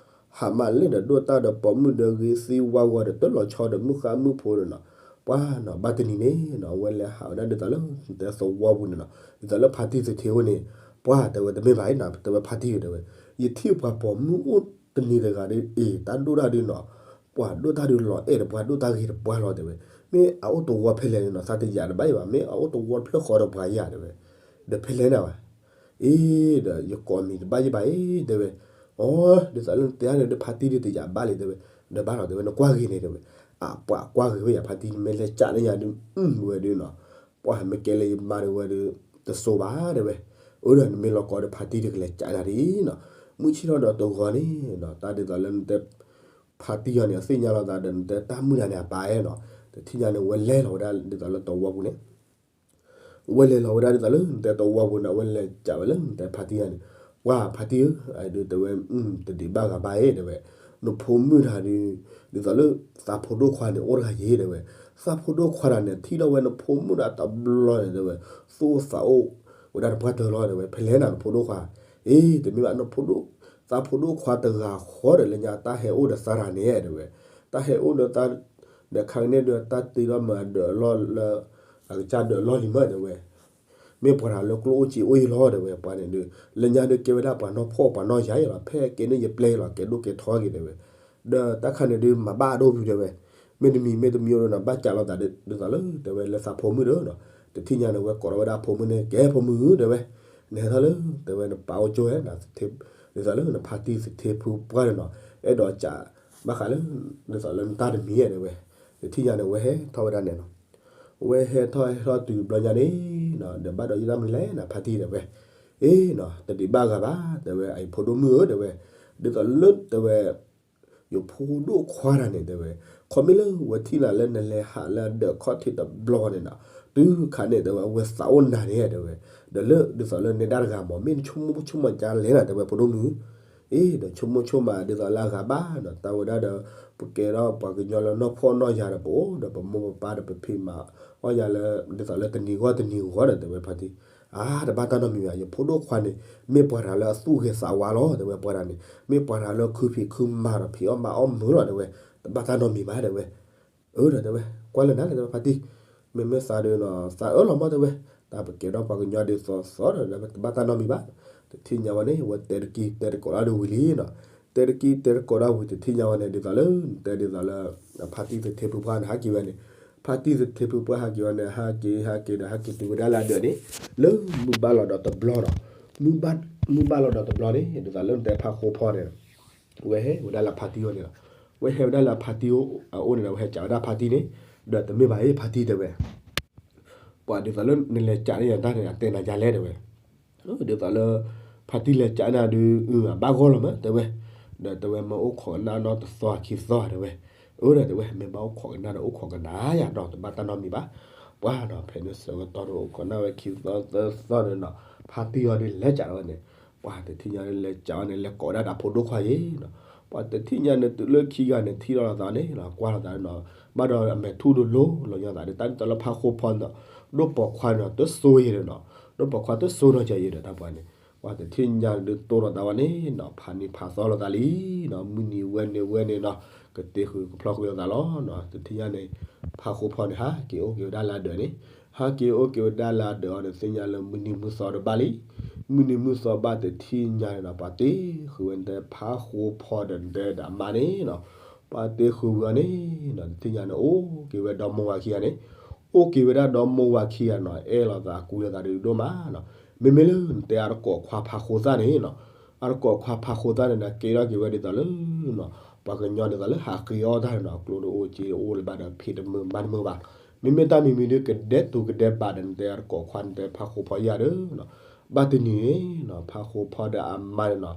ဟးမးလဲၣ်ဒီးဒိၣ်တၢ်ဒီးပိာ်မုၣ်ဒီးဂ့ၤသံဝါဂီၤဒီးတလီၤဆီဒီးမုၢ်ဃါမုၢ်ဖိဒီးနီၤ. ပှၤနီၤ ဘၣ်တနံၤန့ၣ်နီၤ အဝဲလဲၤဟးဝဲဒၣ်ဒ်သိးလၢ တဲသဝီပူၤန့ၣ်နီၤ ဒ်သိးလၢဖါတံၢ်သထ့အအိၣ်န့ၣ် ပှၤတဲဝဲတမ့ၢ်ဘၣ်နီၤ, တဲဝဲဖါတံၢ်ဧၢ တဲဝဲ, ယထံၣ်ပှၤပိာ်မုၣ်အိၣ်တနံၤတဂၤဒီး အ့ၣ် တၢ်ဒိၣ်တၢ်ဒုးနီၤ, ပှၤဒိၣ်တၢ်ဒုးလီၤအဲၣ်တပှၤ ဒိၣ်တၢ်ဂ့ၤတပှၤလီၤ တဲဝဲ, မ့ၢ်အအိၣ်တဝီဖဲလဲၣ်န့ၣ်နီၤ သးတယာ်တဘၣ်ယံၤဘၣ်, မ့ၢ်အအိၣ်တဝီတဖျၢၣ်ဃီဒီးပှၤယၤ တဲဝဲ, ဒီးဖဲလဲၣ်န့ၣ်ဘၣ် အ့ၣ် ဒီးယကိးမံၤတဘၣ်ယံၤဘၣ်အံၤ တဲဝဲ, အိ ဒ်သိးလၢနတဲန့ၣ်ဒီး ဖါတံၢ်ဒုးတယာ်ဘၣ်လံ တဲဝဲ, ဒီးဘၣ်လီၤ တဲဝဲ နကွၢ်ဂ့ၤန့ၣ် တဲဝဲ, အပှၤကွၢ်ဂ့ၤဝဲယၤ ဖါတံၢ် နမ့ၢ်လဲၤကးန့ၢ်ယၤဒုး အုၣ်ဝဲဒုးနီၤ, ပှၤမ့ၢ်ကဲလၢယမါဒုးဝဲဒုး တစိၤဘၣ် တဲဝဲ, အၢ ဒီးနမ့ၢ်လီၤကီဒီး ဖါတံၢ်ဒုးကလဲၤကးနၤဒ်နီၤ, မုၢ်ဆ့ၣ်ထီၣ်ဒီးတဂီၤန့ၣ်နီၤ တၢ်ဒ်သိးလၢနတဲ ဖါတံၢ်အီၤန့ၣ် အသ့ၣ်ညါလီၤသးဒီး နတဲတၢ်မုၢ်တဂၤန့ၣ် အပာ်အဲၣ်နီၤ, တထံၣ်ညါန့ၣ် ဝဲလဲၤလီၤဝဲဒၣ်ဒ်သိးလၢတဝီပူၤန့ၣ် ဝဲလဲၤလီၤဝဲဒၣ်ဒ်သိးလၢနတဲတဝီပူၤန့ၣ် ဝဲလဲၤကးဝဲလၢနတဲဖါတံၢ်အီၤန့ၣ်, ပှၤဖါတံၢ်ဧၢ, အဒုးတဲဝဲ တဒံးဘၣ်ဂၤဘၣ်အံၤ တဲဝဲ, နဖိမုၣ်တဂၤဒုး ဒ်သိးလၢ သးဖိဒိၣ်ခွါန့ၣ် အိၣ်တဂၤယ့ၤ တဲဝဲ, သးဖိဒိၣ်ခွါတဂၤန့ၣ် ထံၣ်ထီၣ်ဝဲနဖိမုၣ်တဂၤတဘျီန့ၣ် တဲဝဲ, သူၣ်အိၣ်သးအိၣ် ဝဲဒၣ်တပှၢ်တၢၢ်လီၤ တဲဝဲ, ဖဲလဲၣ်နၤနဖိဒိၣ်ခွါ, အ့ တမ့ၢ်ဘၣ် နဖိဒိၣ် သးဖိဒိၣ်ခွါတဂၤဃီဒီး လၢညါတၢ်ဟဲအိၣ်ဒီးသးတဂၤန့ၣ် တဲဝဲ, တၢ်ဟဲအိၣ်ဒီးသး ဒီးခါကန့ၣ်ဒီး တၢ်တ့ထီၣ်မၤဒၢးအလီၢ်လၢ အကစၢ်ဒၢးအလီၢ်လံမး တဲဝဲ, မ့ၢ်ပှၤတဂၤလၢကျိၣ်အိၣ်စ့အိၣ်အံၤလီၤ တဲဝဲ, ပှၤန့ၣ်ဒီး လၢညါဒီးကဲဝဲဒၣ်ပှၤနီၢ်ဖှီၣ်ပှၤနီၢ်ယၤအံၤလီၤ, ဖဲကဲန့ၣ်ယပျဲလီၤ ကဲဒိၣ်ကဲထီက့ၤ တဲဝဲ, ဒီးတၢ်ခါန့ၣ်ဒီး မၤဘၣ်အဒိၣ်ဘု တဲဝဲ, မ့တမံၤမ့တမံၤဒီးနီၤ ဘၣ်ကးလိာ်သးဒ်သိးလၢ တဲဝဲ လၢသးဖိမုၣ်ဒီးနီၤ, တထံၣ်ညါန့ၣ် ဝဲကိးထီၣ်ဝဲဒၣ်ဖိမုၣ်န့ၣ် ကဲဖိမုၣ်ဧၢ တဲဝဲ, နဟဲထီၣ်လၢ တဲဝဲ နပာ်အိၣ်ကၠိဝဲ ဒ်သိးလၢနဖါတံၢ်သထ့ဖုပှၢ်န့ၣ်နီၤ, အဲၣ်ဒိးကး ဘၣ်ဃးလၢ ဒ်သိးလၢနတၢ်တမံၤဧါ တဲဝဲ, တထံၣ်ညါန့ၣ် ဝဲဟဲထီၣ်ဝဲဒၣ်န့ၣ်နီၤ, ဝဲဟဲထီၣ်ဟဲထီၣ်တုၤတဘျီညါန့ၣ်နီၤ ဒီးဘၣ်ဒီးယတၢ်မနုၤလဲၣ်နၤ ဖါတံၢ် တဲဝဲ, အ့နီၤ တဒံးဘၣ်ဂၤဘၣ် တဲဝဲ အဖိဒိၣ်မုၣ်ဧၢ တဲဝဲ, ဒ်သိးလၢ တဲဝဲ ယဖိဒိၣ်ခွါတဂၤန့ၣ် တဲဝဲ, ခီမ့ၢ်လၢဝဲထံၣ်နၤလၢနလဲၤဟးလၢအဒၢးခီၣ်ထံးတဘျီန့ၣ်နီၤ, တုၤခါန့ၣ် တဲဝဲ အဝဲသးအိၣ်နၤန့ၣ် တဲဝဲ, ဒီးလၢ ဒ်သိးလၢနဲဒၣ်တဂၤမး မ့ၢ်နဆိကမိၣ်ဆိကမးကလဲၣ်နၤ တဲဝဲ ဖိဒိၣ်မုၣ် အ့ ဒီးဆိကမိၣ်ဆိကမး ဒ်သိးလၢအဂၤဘၣ်နီၤ, တၢ်ဝဲဒၣ်ဒီး ပကဲထီၣ်ပှၤကညီလၢနီၢ်ဖှီၣ်နီၢ်ယာ်ဒီး ပအိၣ်ဒီးပမိၢ်ပပၢ်ဒီး ပဖံးမၤအီၣ်ယၤလၢ ဒ်သိးလၢတနံၤဂီၢ်တနံၤဂီၢ်ဒီး တဲဝဲဖါတံၢ်, အါ တဘၣ်တၢ်နီတမံၤဘၣ်, ယဖိဒိၣ်ခွါန့ၣ် မ့ၢ်ပှၤတဂၤလၢအသူၣ်ဂ့ၤသးဝါလီၤ တဲဝဲ, ပှၤတဂၤန့ၣ် မ့ၢ်ပှၤတဂၤလၢခုဖံးခုမၤဒီးဖံးအီၣ်မၤအီၣ်မုာ်လီၤ တဲဝဲ, တဘၣ်တၢ်နီတမံၤဘၣ် တဲဝဲ, အၢ ဒီးတဲဝဲ ကွၢ်လၢနၤလၢ တဲဝဲဖါတံၢ်, မ့မ့ၢ်သးဒီးနီၤ သးအၢလီၤမး တဲဝဲ, တၢ်ပကဲထီၣ်ပှၤကညီဒ်သိးသိးဒီး တဘၣ်တၢ်နီတမံၤဘၣ်, တထံၣ်ညါဝဲန့ၣ် ဝဲတဲတက့ၢ်တဲတကိးတၢ်ဒီးဝံၤလံနီၤ, တဲတက့ၢ်တဲတကိးတၢ်ဝံၤ တထံၣ်ညါဝဲန့ၣ် ဒ်သိးလၢ တဲဒ်သိးလၢ ဖါတံၢ်သထ့ဖုပှၢ်န့ၣ် ဟးက့ၤဝဲန့ၣ်, ဖါတံၢ်သထ့ဖုပှၢ်ဟးက့ၤဝဲန့ၣ် ဟးက့ၤဟးက့ၤဒီး ဟးက့ၤတုၤဝဲဒၣ်လၢအဒၢးန့ၣ်, လၢမုၢ်ဘၣ်လီၤဒီးတဘျီနီၤ, မုၢ်ဘၣ်လီၤဒီးတဘျီန့ၣ် ဒ်သိးလၢနတဲဖါဃိဖီန့ၣ် ဝဲဟဲဝဲဒၣ်လၢဖါတံၢ်အအိၣ်န့ၣ်လီၤ, ဝဲဟဲဝဲဒၣ်လၢဖါတံၢ်အအိၣ်န့ၣ်ဒီး ဝဲဟဲကးဝဲဒၣ်ဖါတံၢ်န့ၣ်, ဒီးတမ့ၢ်ဘၣ်အံၤ ဖါတံၢ်တဲဝဲ, ပှၤဒ်သိးလၢနလဲၤကးန့ၢ်ယၤတၢ်န့ၣ် အတဲနၤယၤလဲၣ်တဲဝဲ, ဒ်သိးလၢ ဖါတံၢ်လဲၤကးန့ၢ်ဒုး အဘၣ်ဂီၢ်လီၤမး တဲဝဲ, ဒီးတဲဝဲမ့ၢ်အိၣ်ခိးကနၣ်နီတသီခံသီတဲဝဲ, အၢ ဒီးတဲဝဲ မ့ၢ်ဘၣ်အိၣ်ခိးကနၣ်ဒီးအိၣ်ခိးကနၣ်ယၤဒီး တဘၣ်တၢ်နီတမံၤဘၣ်, ပှၤနီၤ ဖဲန့ၣ်ဆၢကတီၢ်ဒီးအိၣ်ခိးကနၣ်ဝဲခံသီသၢသီန့ၣ်နီၤ, ဖါတံၢ်အီၤဒုးလဲၤကးဝဲန့ၣ်, ပှၤတထံၣ်ညါဒုးလဲၤကးဝဲန့ၣ် လဲၤကိးဝဲဒၣ်ဒီးဖိဒိၣ်ခွါယ့ၤနီၤ, ပှၤတထံၣ်ညါန့ၣ် တုၤလၢခံဂၤန့ၣ် ထံၣ်လီၤသးန့ၣ်လီၤ ကွၢ်လီၤသးန့ၣ်နီၤ, ဘၣ်ဒီးအမဲာ်ထူၣ်ဒုးလိၤလိာ်ညီသးဒီး တၢ်ဒ်သိးလၢဖါဃိဖီန့ၣ်, ဒိၣ်ပိာ်ခွါန့ၣ် တစိၤယ့ၤဒီးနီၤ, ဒိၣ်ပိာ်ခွါတစိၤနီၤ ကယ့ၤဒီးတၢ်ပှၤန့ၣ်, ပှၤတထံၣ်ညါဒုးတိၢ်လီၤသးဝဲန့ၣ်နီၤ, ဖးနံၤဖးသီလိာ်သးလံနီၤ, မုၢ်နံၤဝဲန့ၣ်ဝဲန့ၣ်နီၤ, ကတ့ဃုာ်ကဖျီဃုာ်လိာ်သးလီၤနီၤ, တထံၣ်ညါန့ၣ် ဖါဃိဖီန့ၣ် ဟးက့ၤအိၣ်က့ၤဝဲဒၣ်လၢအဒၢးန့ၣ်, ဟးက့ၤအိၣ်က့ၤဝဲဒၣ်လၢအဒၢးအီၤန့ၣ် သ့ၣ်ညါလၢမုၢ်နံၤမုၢ်သီတဘၣ်လံ, မုၢ်နံၤမုၢ်သီဘၣ်တထံၣ်ညါန့ၣ်နီၤ, ပှၤတ့ဃုာ်ဝဲန့ၣ် ဖါဃိဖီဒီးနတဲဒီးအမါန့ၣ်နီၤ, ပှၤတ့ဃုာ်ဝံၤအီၤန့ၣ်နီၤ, တထံၣ်ညါန့ၣ် အိၣ်က့ၤဝဲဒီမိၢ်ဝၤခံဂၤန့ၣ်, အိၣ်က့ၤဝဲဒၣ်ဒီမိၢ်ဝၤခံဂၤနီၤ, အဲၣ်လိာ်သးကူလိာ်သးဒုးဒိၣ်မးနီၤ, မ့မ့ၢ်လၢနတဲအတကိးခွါဖါဃိသၣ်န့ၣ်နီၤ, အတကိးခွါဖါဃိသၣ်န့ၣ်ဒီး ကဲထီၣ်က့ၤဝဲဒ်သိးလၢ ပှၤကညီဒ်သိးလၢဟးဃ့အီၣ်တၢ်န့ၣ်နီၤ, ကျိၣ်တအိၣ်စ့တအိၣ်လၢၤဘၣ်ဒီး ဖံးတမုာ်မၤတမုာ်ဘၣ်, မ့မ့ၢ်တၢ်မံၤမံၤဒုး ကဒဲတူၤကဒဲဘးဒီးနတဲအတကိးခွါ နတဲဖါဃိဖီယၤဒီးနီၤ, ဘၣ်တနံၤန့ၣ်နီၤ, ဖါဃိဖီဒီးအမါန့ၣ်နီၤ,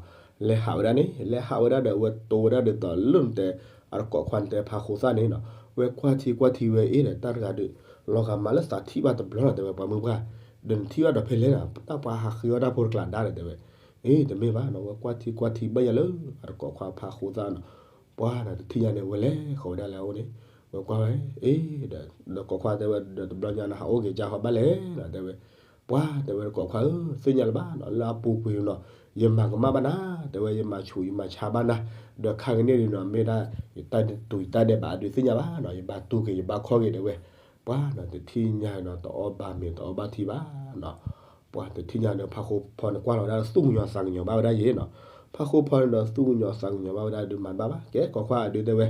လဲၤဟးဝဲဒၣ်န့ၣ်, လဲၤဟးဝဲဒၣ်ဒီး ဝဲတိဝဲဒၣ်ဒ်သိးလၢနတဲ အတကိးခွါ နတဲဖါဃိသၣ်န့ၣ်နီၤ, ဝဲကွၢ်ထံကွၢ်ထံဝဲအ့ၣ်ဒီး တၢ်တဂၤဒီး လီၤဂာ်မးလၢသးထံၣ်ဘၣ်တဘျီနီၤ, တဲဝဲပှၤမုၢ်ပှၢ်, ဒီးနထံၣ်ဘၣ်ဒီးဖဲလဲၣ်နီၤ, တၢ်ပှၤဟးဃ့အီၣ်တၢ်ဖိတကျးဒါဒီး တဲဝဲ, အ့ တမ့ၢ်ဘၣ်နီၤ, ဝဲကွၢ်ထံကွၢ်ထံဘၣ်ယၤလၢ အတကိးခွါဖါဃိသၣ်နီၤ, ပှၤနီၤ တထံၣ်ညါန့ၣ် ဝဲလဲၤဃီၤဝဲဒၣ်လၢအအိၣ်န့ၣ်, ဝဲကွၢ်ဝဲ အ့ၣ်ဒီး တကိးခွါတဲဝဲ ဒီးတဘျီညါန့ၣ် ဟးအိၣ်က့ၤကၢ်ဃီဘၣ်လဲၣ်နီၤ, တဲဝဲ, ပှၤတဲဝဲတကိးခွါဧၢ, သ့ၣ်ညါလၢၤဘၣ်နီၤ, လၢအပူၤကွံာ်နီၤ, ယမၤကမၣ်ဘၣ်နၤ, တဲဝဲယမၤဆူးယမၤဆါဘၣ်နၤ, ဒီးခါကန့ၣ်ဒုးနီၤ မ့ၢ်ဒၣ် ယတၢ်တူၤယတၢ်ဒဲးဘးဒုးသ့ၣ်ညါဘၣ်နီၤ, ယဘၣ်တူၢ်က့ၤယဘၣ်ခီၣ်က့ၤတဲဝဲ, ပှၤနီၤ တထံၣ်ညါနီၤ တအီၣ်ဘၣ်မ့ၤတအီၣ်ဘၣ်ထံဘၣ်နီၤ, ပှၤတထံၣ်ညါဒီး ဖးဃိဖီန့ၣ်ကွၢ်လီၤဝဲဒၣ်သူၣ်ကညီၤသးကညီၤဘၣ်ဝဲဒၣ်ယဲနီၤ. ဖးဃိဖီန့ၣ်ဒီးသူၣ်ကညီၤသးကညီၤဘၣ်ဝဲဒၣ်ဒုးမၤတဘၣ်ဘၣ်. ကဲ ကိးခွါဒုးတဲဝဲ,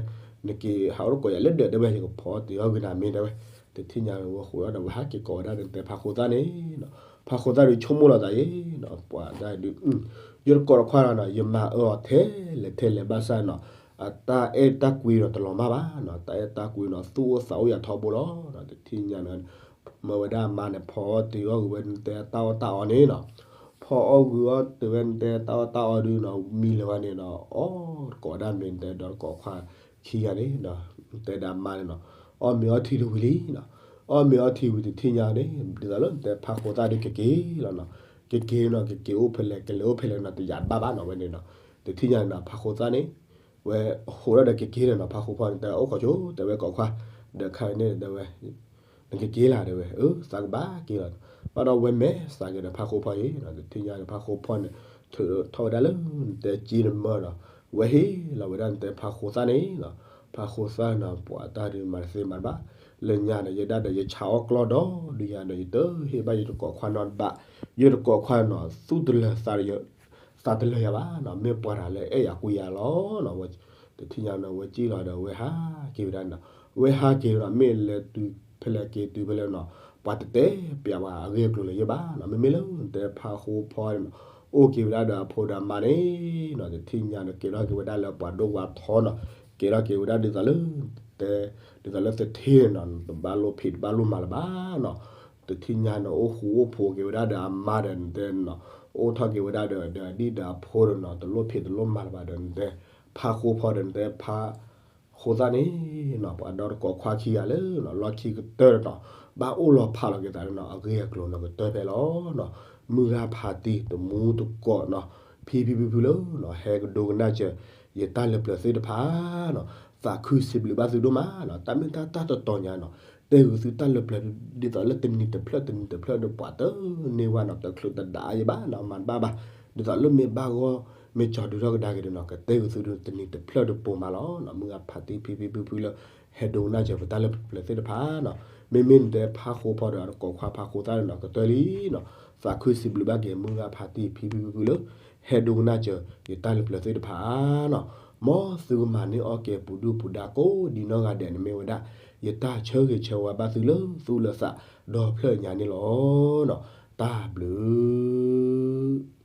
နက့ၤဟးအိၣ်တကိးယၤလၢဒၢးတဲဝဲ ယကဖီတ့ၢ်အီၣ်ဂ့ၤနၤမ့ၢ်တဲဝဲ. တထံၣ်ညါဝဲဃိးဒီး ဝဲဟးက့ၤကိးဝဲဒၣ်ဒီး တဲဖးဃိသၣ်န့ၣ်နီၤ. ဖးဃိသၣ်ဒုးဆိကမိၣ်လီၤသးယဲနီၤ. ပှၤဒၣ်ဒုး ယတကိးတခွါလီၤနီၤ, ယမၤအၢအီၤထဲလဲၣ်ထဲလဲၣ်ဘၣ်ဆၣ်နီၤ, အတၢ်အဲၣ်တၢ်ကွံဒီးတလီၤမၢ်ဘၣ်နီၤ. တၢ်အဲၣ်တၢ်ကွံနီၤ သူၣ်အိၣ်သးအိၣ်ယၤထီဘိလီၤ. တထံၣ်ညါန့ၣ် မၢဝဲဒၣ်အမါန့ၣ် ဖီအီၣ်တ့ၢ်အီၣ်ဂ့ၤဝဲနတဲတၢ်အီၣ်တၢ်အီန့ၣ်နီၤ. ဖီအီၣ်ဂ့ၤအီၣ်တ့ၢ်ဝဲနတဲတၢ်အီၣ်တၢ်အီဒုးနီၤ မံလၢၤဝဲန့ၣ်နီၤ, အီၣ်တကိးဒၣ်မ့ၢ်နတဲဒီးတကိးခွါခံဂၤန့ၣ်ဒီး တဲဒၣ်မါန့ၣ်နီၤ, အီၣ်မ့ၤအီထံတဝံၤလံနီၤ. အီၣ်မ့ၤအီထံဝံၤတထံၣ်ညါန့ၣ် ဒ်သိးလၢနတဲဖးဃိသၣ်ဒုးကက့ၤလီၤနီၤ. ကက့ၤနီၤ ကက့ၤအိၣ်ဖဲလဲၣ် ကလဲၤအိၣ်ဖဲလဲၣ်နီၤ တယာ်တဘၣ်ဘၣ်နီၤဝဲန့ၣ်နီၤ. တထံၣ်ညါန့ၣ်နီၤ ဖးဃိသၣ်န့ၣ် ဝဲအဃိးဒီးကက့ၤန့ၣ်နီၤ. ဖးဃိဖီန့ၣ် တဲအိၣ်ခီဆိ တဲဝဲကိးခွါ ဒီးခါန့ၣ်တဲဝဲ နကက့ၤလၢ်တဲဝဲ, အၢ သးကဘၣ်က့ၤလီၤ. ဘၣ်ဒီးဝဲမဲာ်သးက့ၤဒီးဖးဃိဖီအံၤနီၤ. တထံၣ်ညါန့ၣ် ဖးဃိဖီန့ၣ် ထုးထီၣ်ဝဲဒၣ်လၢနတဲက့ၤန့ၣ်မၢနီၤ, ဝဲဟ့ၣ်လီၤဝဲဒၣ်နတဲဖးဃိသၣ်န့ၣ်နီၤ. ဖးဃိသၣ်နီၤ ပှၤတၢ်ဒုးမၤတသ့မၤတဘၣ်, လၢညါဒီး ယဲဒၣ်ဒီးယဆါအီၣ်ကျီၢ်ဒီးဒုးယၤဒီး ယတဟ့ၣ်ဘၣ်ယတကိးခွါနီတဘ့ၣ်, ယတကိးခွါနီၤ သူၣ်တလၢာ် သးတလၢာ်ယၤဘၣ်နီၤ, မ့ၢ်ပှၤတဂၤလၢအဲၣ်ယၤကွံယၤလီၤနီၤ. တထံၣ်ညါန့ၣ် ဝဲက့ၤလီၤဒီး ဝဲဟးက့ၤဝဲဒၣ်နီၤ, ဝဲဟးက့ၤဒီး မ့ၢ်လဲၤတုၤဖဲလဲၣ်က့ၤတုၤဖဲလဲၣ်နီၤ, ပှၤတတဲပျးပှၤအဂ့ၢ်အကျိၤလၢၤယဲၢ်ဘၣ်နီၤ. မ့မ့ၢ်လၢနတဲဖးဃိဖီန့ၣ်နီၤ အိၣ်က့ၤဝဲဒၣ်ဒီးအဖိဒီးအမါန့ၣ်နီၤ, တထံၣ်ညါန့ၣ် ကဲထီၣ်က့ၤဝဲဒၣ်လၢပှၤဒိၣ်ပှၤထီနီၤ, ကဲထီၣ်က့ၤဝဲဒၣ်ဒ်သိးလၢ တဲ ဒ်သိးလၢသထ့န့ၣ်နီၤ တဘၣ်လိၣ်ဖံးတဘၣ်လိၣ်မၤလၢၤဘၣ်နီၤ. တထံၣ်ညါန့ၣ် အိၣ်ဃူအိၣ်ဖိးက့ၤဝဲဒၣ်ဒီးအမါဒီးနတဲနီၤ, အိၣ်ထီၣ်က့ၤဝဲဒၣ်ဒီး ဒီးအဒံၣ်ဒီးအဖိဒီးနီၤ တလိၣ်ဖံးတလိၣ်မၤလၢၤဘၣ်ဒီးနတဲ ဖးဃိဖီဒီးနတဲဖးဃိသၣ်န့ၣ်နီၤ, ပှၤဒီတကိးခွါခံဂၤလၢနီၤ လီၢ်ခံကတၢၢ်ဒီးနီၤ ဘၣ်အိၣ်လီၤဖးလီၤက့ၤသးဒီးနီၤ အဂ့ၢ်အကျိၤနီၤကတၢၢ်ဖဲလီၤနီၤ. မုၢ်ဂၤဖးတံၢ်တမူတကိးနီၤ ဖံဖံဖုဖုလၢနီၤ ဟဲကဒိကနၣ်စၢၤ ယတၢ်လၢပျၢၤသ့ၣ်တဖၣ်နီၤ, သးခုစံးဘျုးဘၣ်သုဒိၣ်မးနီၤ. တၢ်မ့ၢ်တၢ်တၢ်တတီၤညါနီၤ တဲဂုာ်သုတၢ်လၢပျၢၤ ဒ်သိးလၢတနံၤတဖျၢၣ်တနံၤတဖျၢၣ်ဒီး ပှၤတန့ၢ်ဝဲနီၤ တချုးတဒါအယဘၣ်နီၤ မၤတဘၣ်ဘၣ်, ဒ်သိးလၢမ့ၢ်ဘၣ်ဂီၢ် မ့ၢ်ကၠီၤဒုးထီၣ်ကဒါက့ၤဒီးနီၤ ကတဲဂုာ်သုဒီးတနံၤတဖျၢၣ်ဒီးပိာ်မးလီၤနီၤ. မုၢ်ဂၤဖးတံၢ်ဖံဖံဖုဖုလၢ ဟဲဒိကနၣ်စၢၤပတၢ်လၢပျၢၤသ့ၣ်တဖၣ်နီၤ, မ့မ့ၢ်နတဲဖးဃိဖီဒီးအတကိးခွါဖးဃိသၣ်န့ၣ်နီၤ ကတၢၢ်လံနီၤ. သးခုစံးဘျုးဘၣ်က့ၤ မုၢ်ဂၤဖးတံၢ်ဖံဖံဖုဖုလၢ ဟဲဒိကနၣ်စၢၤ ယတၢ်လၢပျၢၤသ့ၣ်တဖၣ်နီၤ. မ်သုကမၤန့ၢ်အီၣ်က့ၤပူၤဒုၣ်ပူၤဒါကိးဒံနီၢ်ဂၤဒဲးန့ၣ်မ့ၢ်ဝဲဒၣ် ယတၢ်ဆၢဂ့ၤဆၢဝါဘၣ်သုလၢသူၣ်လၢသးဒီဖျၢၣ်ညါန့ၣ်လီၤနီၤ. တၢ်ဘျုး